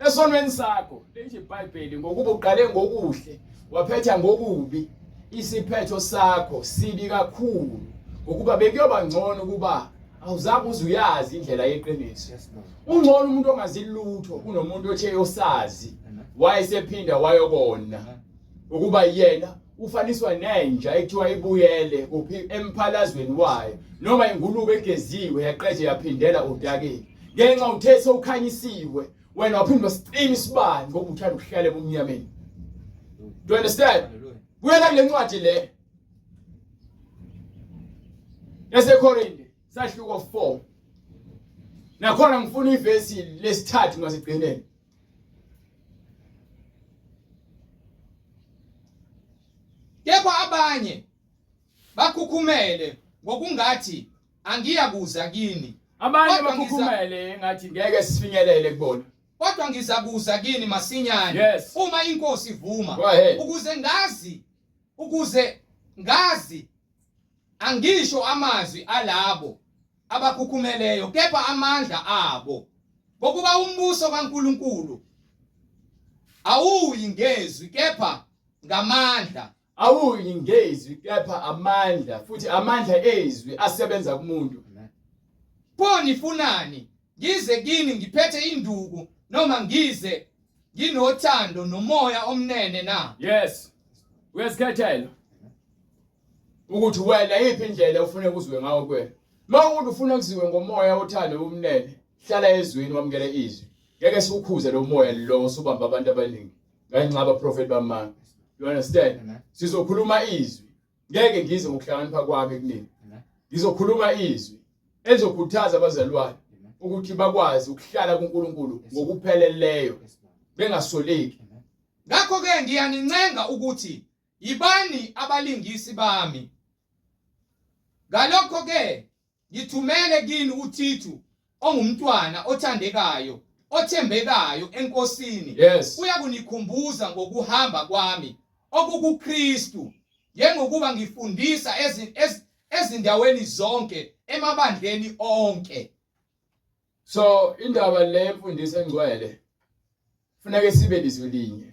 esonweni sakho lithi iBhayibheli ngokuba uqale ngokuhle waphetha ngokubi isiphetho sakho sibi kakhulu ngokuba bekuyoba ngcono ukuba awuzange uze uyazi indlela yeqiniso ungcono umuntu ongazi lutho kunomuntu othe osazi wayesephinda wayokona ukuba yena ufaniswa nenja ekuthiwa ibuyele kuphi emphalazweni wayo noma ingulube egeziwe yaqede yaphindela odakeni. Ngenxa uthe sewukhanyisiwe wena waphinde wasicima isibani ngoba uthanda ukuhlala ebumnyameni. Do you understand? Buyela kule ncwadi le. YaseKorinte sahluko 4. Nakhona ngifuna ivesi lesithathu ngasigcineni. Kepha abanye bakhukhumele ngokungathi angiyakuza kini. Abanye bakhukhumele engathi ngeke sifinyelele kubona. Kodwa ngizakuza kini masinyane yes. uma inkosi ivuma ukuze ngazi ukuze ngazi angisho amazwi alabo abakhukhumeleyo kepha amandla abo ngokuba umbuso kaNkuluNkulu awuyi ngezwi kepha ngamandla awuyi ngezwi kepha amandla futhi amandla ezwi asebenza kumuntu pho nifunani ngize kini ngiphethe induku noma ngize nginothando nomoya omnene na yes uyazikhethela ukuthi wena yiphi indlela ufuna kuzwe ngawo kuwena uma ukuthi ufuna kuziwe ngomoya othando umnene hlala ezwini wamukele izwi ngeke siwukhuze lo moya lo osubamba abantu abaningi ngenxa abaprofeti bamanga you understand sizokhuluma izwi ngeke ngize ngokuhlakanipha kwami kunini ngizokhuluma izwi elizokhuthaza abazalwane ukuthi bakwazi ukuhlala kuNkulunkulu ngokupheleleyo bengasoleki ngakho-ke ngiyanincenga ukuthi yibani abalingisi bami ngalokho-ke Ngithumele kini uThithu ongumntwana othandekayo othembekayo eNkosini. Yes. Uyakunikhumbuza ngokuhamba kwami okukuKristu njengokuba ngifundisa ezindaweni zonke emabandleni onke. So indaba le yemfundiso engcwele funeke sibe lizwi linye.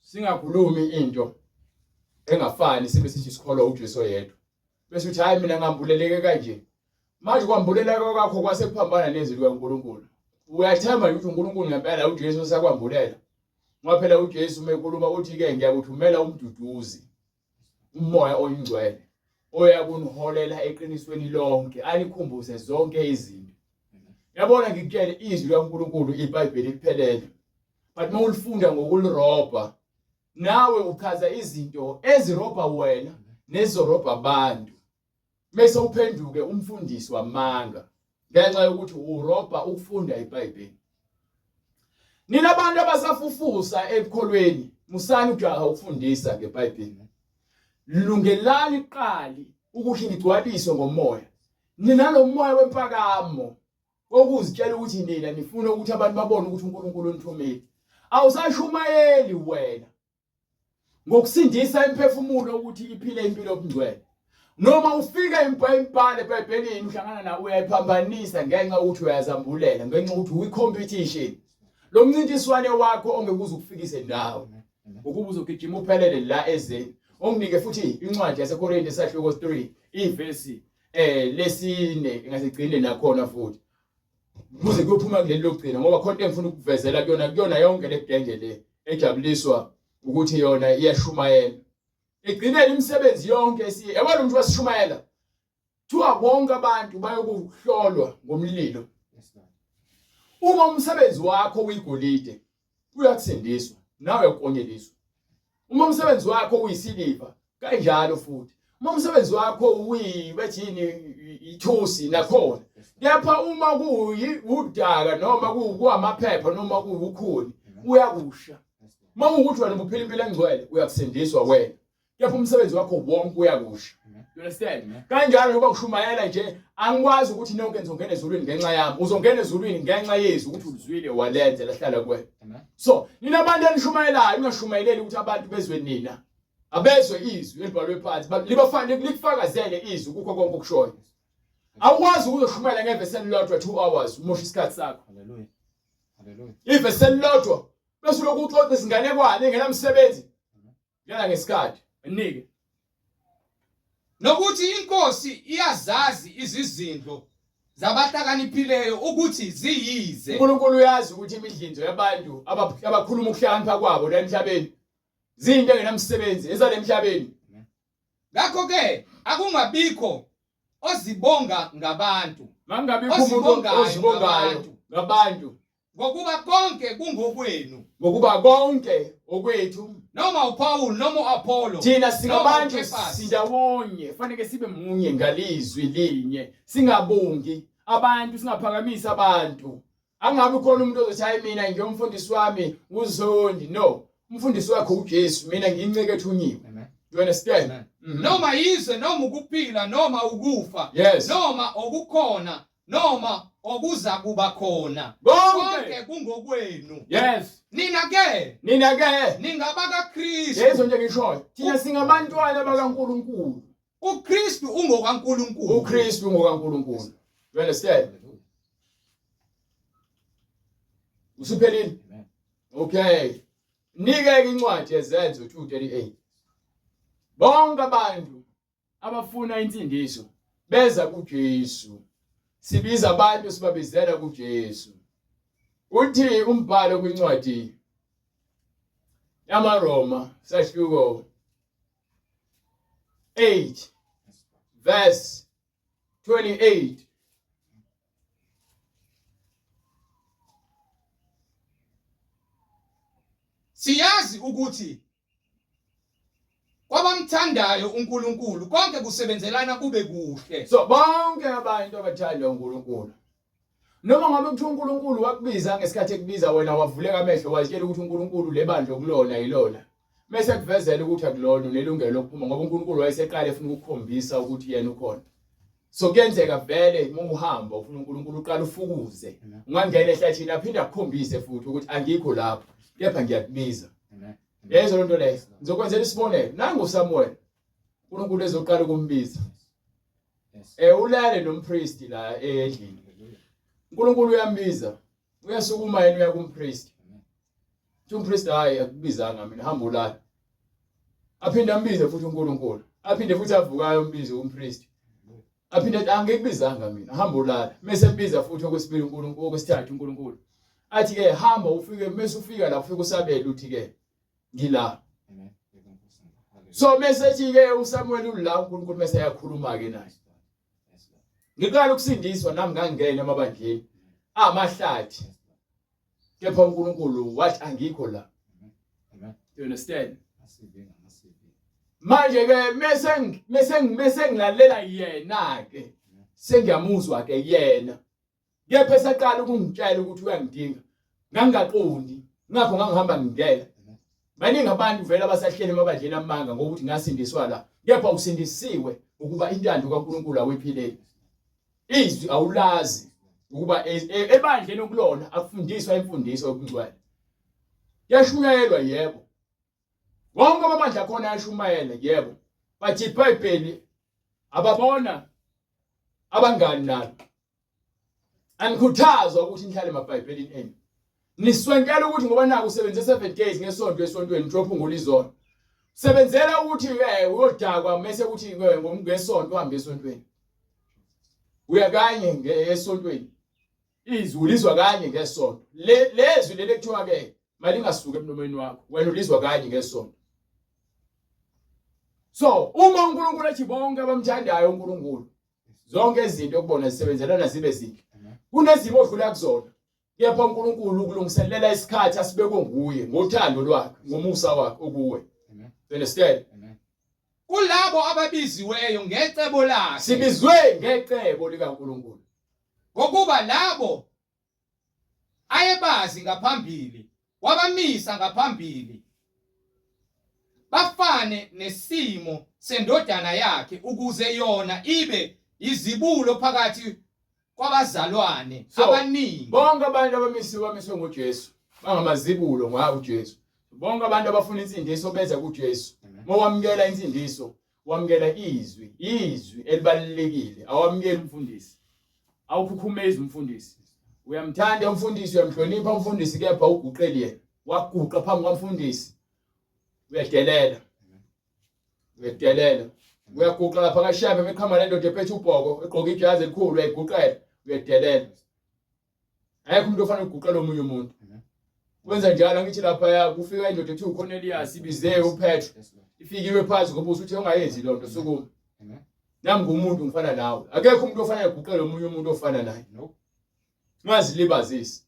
Singakhulumi into engafani sibe sithi sikholwa uJesu oyedwa. Bese uthi hayi mina ngambuleleke kanje. Manje kwambuleleka kwakho kwase kuphambana nezwi likaNkulunkulu. Uyathemba ukuthi uNkulunkulu ngempela uJesu usakwambulela. Ngoba phela uJesu uma ekhuluma uthi ke ngiyakuthumela umduduzi. Umoya oyingcwele oyakuniholela eqinisweni lonke anikhumbuze zonke izinto. Yabona ngikutshele izwi likaNkulunkulu iBhayibheli liphelele. But uma ulifunda ngokulirobha nawe uchaza izinto ezirobha wena nezorobha abantu bese uphenduke umfundisi wamanga ngenxa yokuthi urobha ukufunda iBhayibheli nina bantu abasafufusa ekukholweni musani ukujaha ukufundisa ngeBhayibheli lungelani qali ukuthi nigcwaliswe ngomoya nina lo moya wempakamo okuzitshela ukuthi nina nifuna ukuthi abantu babone ukuthi uNkulunkulu unithumile awusashumayeli wena ngokusindisa imiphefumulo ukuthi iphile impilo yobungcwele noma ufika imibhalo eBhayibhelini uhlangana nawe uyayiphambanisa ngenxa ukuthi uyazambulela ngenxa ukuthi uyi-competition lo mncintiswane wakho ongeke uze ukufikise ndawo ukuba uzogijima uphelele la ezeni onginike futhi incwadi yaseKorinte sahluko 3 ivesi eh lesine ngasigcine nakhona futhi kuze kuyophuma kuleli lokugcina ngoba khona into engifuna ukukuvezela kuyona kuyona yonke le genge le ejabuliswa ukuthi yona iyashumayela egcineni imisebenzi yonke esiye yabona umuntu wasishumayela kuthiwa bonke abantu bayokuhlolwa ngomlilo uma umsebenzi wakho uyigolide uyakusindiswa nawe ukonyeliswa uma umsebenzi wakho uyisiliva kanjalo futhi uma umsebenzi wakho uyibethini ithusi nakhona kepha uma kuwudaka noma kuwamaphepha noma kuwukhuni uyakusha uma kuwukuthi wena ubuphila impilo engcwele uyakusindiswa wena kepha umsebenzi wakho wonke uyakusha you understand kanjalo ngoba kushumayela nje angikwazi ukuthi nonke nizongena ezulwini ngenxa yami uzongena ezulwini ngenxa yezwi ukuthi ulizwile walenze lahlala kuwena so nina abantu enishumayelayo ningashumayeleli ukuthi abantu bezwe nina abezwe izwi elibhalwe phansi libafanele likufakazele izwi kukho konke okushoyo awukwazi ukuzoshumayela ngevesi elilodwa 2 hours umosha isikhathi sakho haleluya haleluya ivesi elilodwa bese lokhu uxoxa izinganekwane engenamsebenzi Ngena ngesikhathi. Nike. Nokuthi inkosi iyazazi izizindlo zabahlakaniphileyo ukuthi ziyize. uNkulunkulu uyazi ukuthi imidlinzo yabantu abakhuluma ukuhlakanipha kwabo la emhlabeni ziyinto engenamsebenzi ezale emhlabeni. Ngakho-ke akungabikho ozibonga ngabantu. Makungabikho umuntu Ozibongayo ozibongayo ngabantu. Ngabantu. Ngokuba konke kungokwenu. Ngokuba konke okwethu. Noma uPaul noma uApollo. Thina singabantu sindawonye, fanele sibe munye ngalizwi linye, singabongi abantu, singaphakamisi abantu. Angabi khona umuntu ozothi hayi mina ngiyomfundisi wami uZondi. No, umfundisi wakho uJesu, mina ngiyinceke ethunyiwe. You understand? Noma yize noma ukuphila noma ukufa noma okukhona noma okuza kuba khona konke kungokwenu. Yes. Nina ke, nina ke ningabakaKristu. Lezo nje ngishoyo. Thina singabantwana bakaNkulunkulu. uKristu ungokaNkulunkulu. uKristu ungokaNkulunkulu. You understand? Usuphelile? Okay. Nike incwadi yeZenzo 2:38. Bonke abantu abafuna insindiso beza kuJesu. Sibiza abantu sibabizela kuJesu. Uthi umbhalo kwincwadi yamaRoma sahluko 8 verse 28. Siyazi ukuthi kwabamthandayo uNkulunkulu konke kusebenzelana kube kuhle. So bonke abantu abathanda uNkulunkulu, noma ngabe kuthiwa uNkulunkulu wakubiza ngesikhathi ekubiza wena wavuleka amehlo wazitshela ukuthi uNkulunkulu lebandla okulona yilona, mese kuvezela ukuthi akulona, unelungelo lokuphuma ngoba uNkulunkulu wayeseqala efuna ukukhombisa ukuthi yena ukhona. So kuyenzeka vele uma uhamba ufuna uNkulunkulu uqala ufukuze, ungangena ehlathini aphinde akukhombise futhi ukuthi angikho lapho kepha ngiyakubiza. Yezwa lento leyo. Ngizokwenzela isibonelo. Nangu uSamuel, uNkulunkulu ezoqala ukumbiza. Ulale nompristi la endlini. uNkulunkulu uyambiza. Uyasukuma yena uya kumpristi. Uthi umpristi hayi akubizanga mina, hamba ulale. Aphinde ambize futhi uNkulunkulu. Aphinde futhi avukayo umbize umpristi. Aphinde athi angikubizanga mina, hamba ulale. Mase embiza futhi okwesibili uNkulunkulu, okwesithathu uNkulunkulu. Athi ke hamba ufike, mase ufika la ufike usabele uthi ke ngila. So mase ethi ke uSamuel ula, uNkulunkulu mase eyakhuluma ke naye. Ngiqala ukusindiswa nami ngangena emabandleni amahlathi. Kepha uNkulunkulu wathi angikho la. You understand? Manje ke mase ngilalela yena ke sengiyamuzwa ke yena. Kepha esaqala ukungitshela ukuthi uyangidinga, ngangingaqondi, ngakho ngangihamba ngingena. Baningi abantu vele abasahleli emabandleni amanga ngokuthi ngasindiswa la, kepha usindisiwe ukuba intando kaNkulunkulu awuyiphileli. Izwi awulazi ukuba ebandleni okulona akufundiswa imfundiso yobungcwele. Kuyashunyayelwa yebo. Wonke amabandla akhona ayashumayela yebo. But iBhayibheli ababona abangani nalo. Anikhuthazwa ukuthi nihlale emabhayibhelini enu. Niswenkela ukuthi ngoba naku usebenzisa 7 days ngesonto esontweni uyophungula izono. Sebenzela ukuthi uyodakwa mase kuthi ngesonto uhambe esontweni. Uya kanye esontweni. Izwi ulizwa kanye ngesonto. Lezwi leli kuthiwa ke malingasuki emlomeni wakho. Wena ulizwa kanye ngesonto. So uma uNkulunkulu ethi bonke abamthandayo uNkulunkulu, zonke izinto okubona zisebenzelana zibe zinhle. Kunezimo odlula kuzona. Kepha uNkulunkulu ukulungiselela isikhathi asibekwe nguye ngothando lwakhe, ngomusa wakhe okuwe. You understand? Kulabo ababiziweyo ngecebo lakhe. Sibizwe ngecebo likaNkulunkulu. Ngokuba labo ayebazi ngaphambili wabamisa ngaphambili bafane nesimo sendodana yakhe ukuze yona ibe izibulo phakathi kwabazalwane So, abaningi. Bonke abantu abamisiwe bamiswe nguJesu, bangamazibulo ngawo uJesu. Bonke abantu abafuna insindiso beza kuJesu. Uma wamukela insindiso, wamukela izwi, izwi elibalulekile, awamukeli umfundisi. Awukhukhumezi umfundisi. Uyamthanda umfundisi, uyamhlonipha umfundisi, kepha uguqeli yena. Waguqa phambi kwamfundisi. Uyadelela. Uyadelela. Uyaguqa lapha kaShembe meqhama le ndoda ephethe ubhoko, egqoke ijazi elikhulu, uyayiguqela, uyadelela. Akekho umuntu ofanele ukuguqela omunye umuntu. Kwenza njalo angithi lapha kufika indoda ethi uCornelius ibize uPetro. Ifikiwe phansi ngobuso uthi ungayenzi lonto sukuma. Nami ngumuntu ngifana nawe. Akekho umuntu ofanele aguqele omunye umuntu ofana naye. Ungazilibazisi.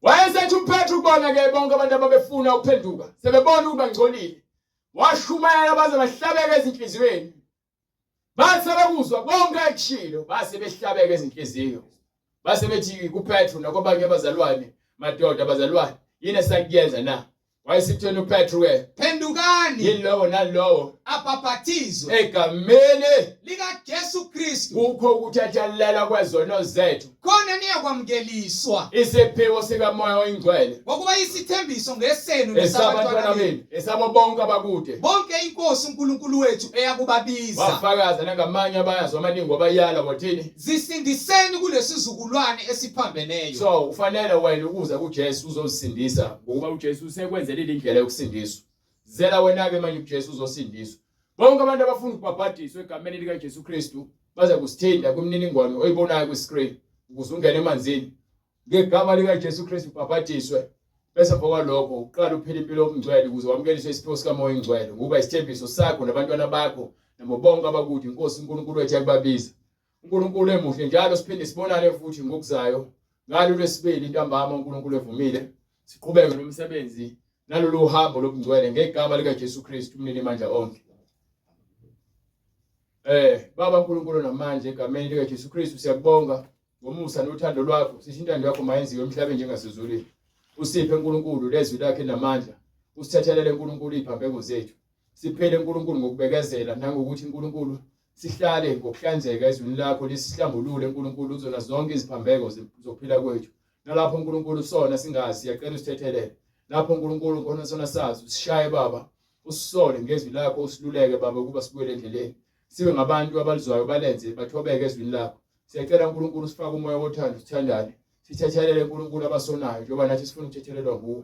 Wayesethi uPetru kubona ke bonke abantu ababefuna ukuphenduka sebebona ukuba ngcolile. Washumayela baze bahlabeka ezinhliziyweni. Bathi sebekuzwa konke akushilo base behlabeka ezinhliziyo. Base bethi kuPetru nakwabanye abazalwane, madoda abazalwane, yini esakuyenza na? Wayesitheni uPetru ke? Phendukani. Yilowo nalowo abhaphathizwe egameni likaJesu Kristu. Kukho ukuthethelelwa kwezono zethu. Khona niyakwamukeliswa isiphiwo sikaMoya oyiNgcwele. Ngokuba isithembiso ngesenu nesabantwana benu, esabo bonke abakude. Bonke iNkosi uNkulunkulu wethu eyakubabiza. Wafakaza nangamanye abayazi amaningi wabayala wathini? Zisindiseni kulesizukulwane esiphambeneyo. So ufanele wena ukuza kuJesu uzozisindisa ngokuba uJesu usekwenzelile indlela yokusindiswa. Zela wena ke manje kuJesu uzosindiswa. Bonke abantu abafuna ukubhabhadiswa egameni likaJesu Kristu baza kusithinta kwimininingwane oyibonayo kwi-screen ukuze ungene emanzini ngegama likaJesu Kristu ubhabhadiswe bese emva kwalokho uqala uphila impilo yobungcwele ukuze wamukeliswe isiphiwo sikaMoya oNgcwele ngokuba isithembiso sakho nabantwana bakho nabo bonke abakude inkosi uNkulunkulu wethu yakubabiza uNkulunkulu emuhle njalo siphinde sibonane futhi ngokuzayo ngalo lwesibili ntambama uNkulunkulu evumile siqhubeke nomsebenzi nalolu hambo lobungcwele ngegama likaJesu Kristu umninimandla onke Eh baba uNkulunkulu namanje egameni likaJesu Kristu siyakubonga ngomusa nothando lwakho sithi intando yakho mayenziwe emhlabeni njengasezulwini usiphe uNkulunkulu lezwi lakhe namandla usithethelele uNkulunkulu iziphambeko zethu siphele uNkulunkulu ngokubekezela nangokuthi uNkulunkulu Sihlale ngokuhlanzeka ezwini lakho lisihlambulule uNkulunkulu uzona zonke iziphambeko zokuphila kwethu. Nalapho uNkulunkulu sona singazi siyacela usithethelele. Lapho uNkulunkulu khona sona sazi usishaye baba usisole ngezwi lakho usiluleke baba ukuba sibuyele endleleni. Sibe ngabantu abalizwayo balenze bathobeke ezwini lakho. Siyacela uNkulunkulu usifake umoya wothando sithandane. Sithethelele uNkulunkulu abasonayo njengoba nathi sifuna ukuthethelelwa nguwe.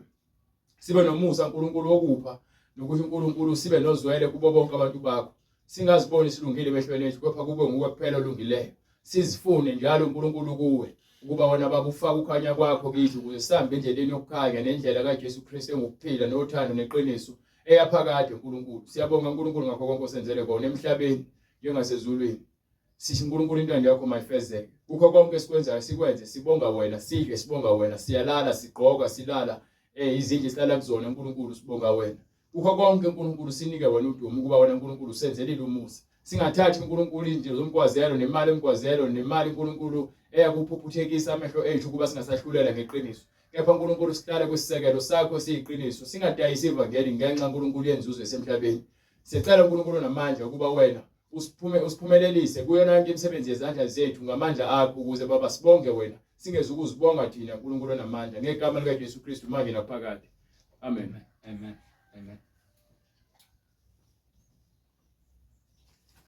Sibe nomusa uNkulunkulu wokupha nokuthi uNkulunkulu sibe nozwele kubo bonke abantu bakho. Singaziboni silungile emehlweni ethu kepha kube nguwe kuphela olungileyo. Sizifune njalo uNkulunkulu kuwe ukuba wena baba ufake ukukhanya kwakho kithi ukuze sihambe endleleni yokukhanya nendlela kaJesu Kristu engukuphila nothando neqiniso eyaphakade uNkulunkulu. Siyabonga uNkulunkulu ngakho konke osenzele kona emhlabeni njengasezulwini. Sithi uNkulunkulu intando yakho mayifezeke. Kukho konke esikwenzayo sikwenze sibonga wena, sidle sibonga wena, siyalala, sigqoka, silala eh izindlu esilala kuzona uNkulunkulu sibonga wena. Kukho konke uNkulunkulu sinike wena udumo ukuba wena uNkulunkulu usenzelile umusa. Singathathi uNkulunkulu izinto zomgwazelo nemali emgwazelo nemali uNkulunkulu eyakuphuphuthekisa amehlo ethu ukuba singasahlulela ngeqiniso. Kepha uNkulunkulu sihlale kwisisekelo sakho siyiqiniso singadayisi ivangeli ngenxa uNkulunkulu yenzuzo esemhlabeni. Sicela uNkulunkulu namandla ukuba wena usiphume usiphumelelise kuyona yonke imisebenzi yezandla zethu ngamandla akho ukuze baba sibonge wena singezukuzibonga thina uNkulunkulu onamandla ngegama likaJesu Kristu manje naphakade. Amen. Amen. Amen.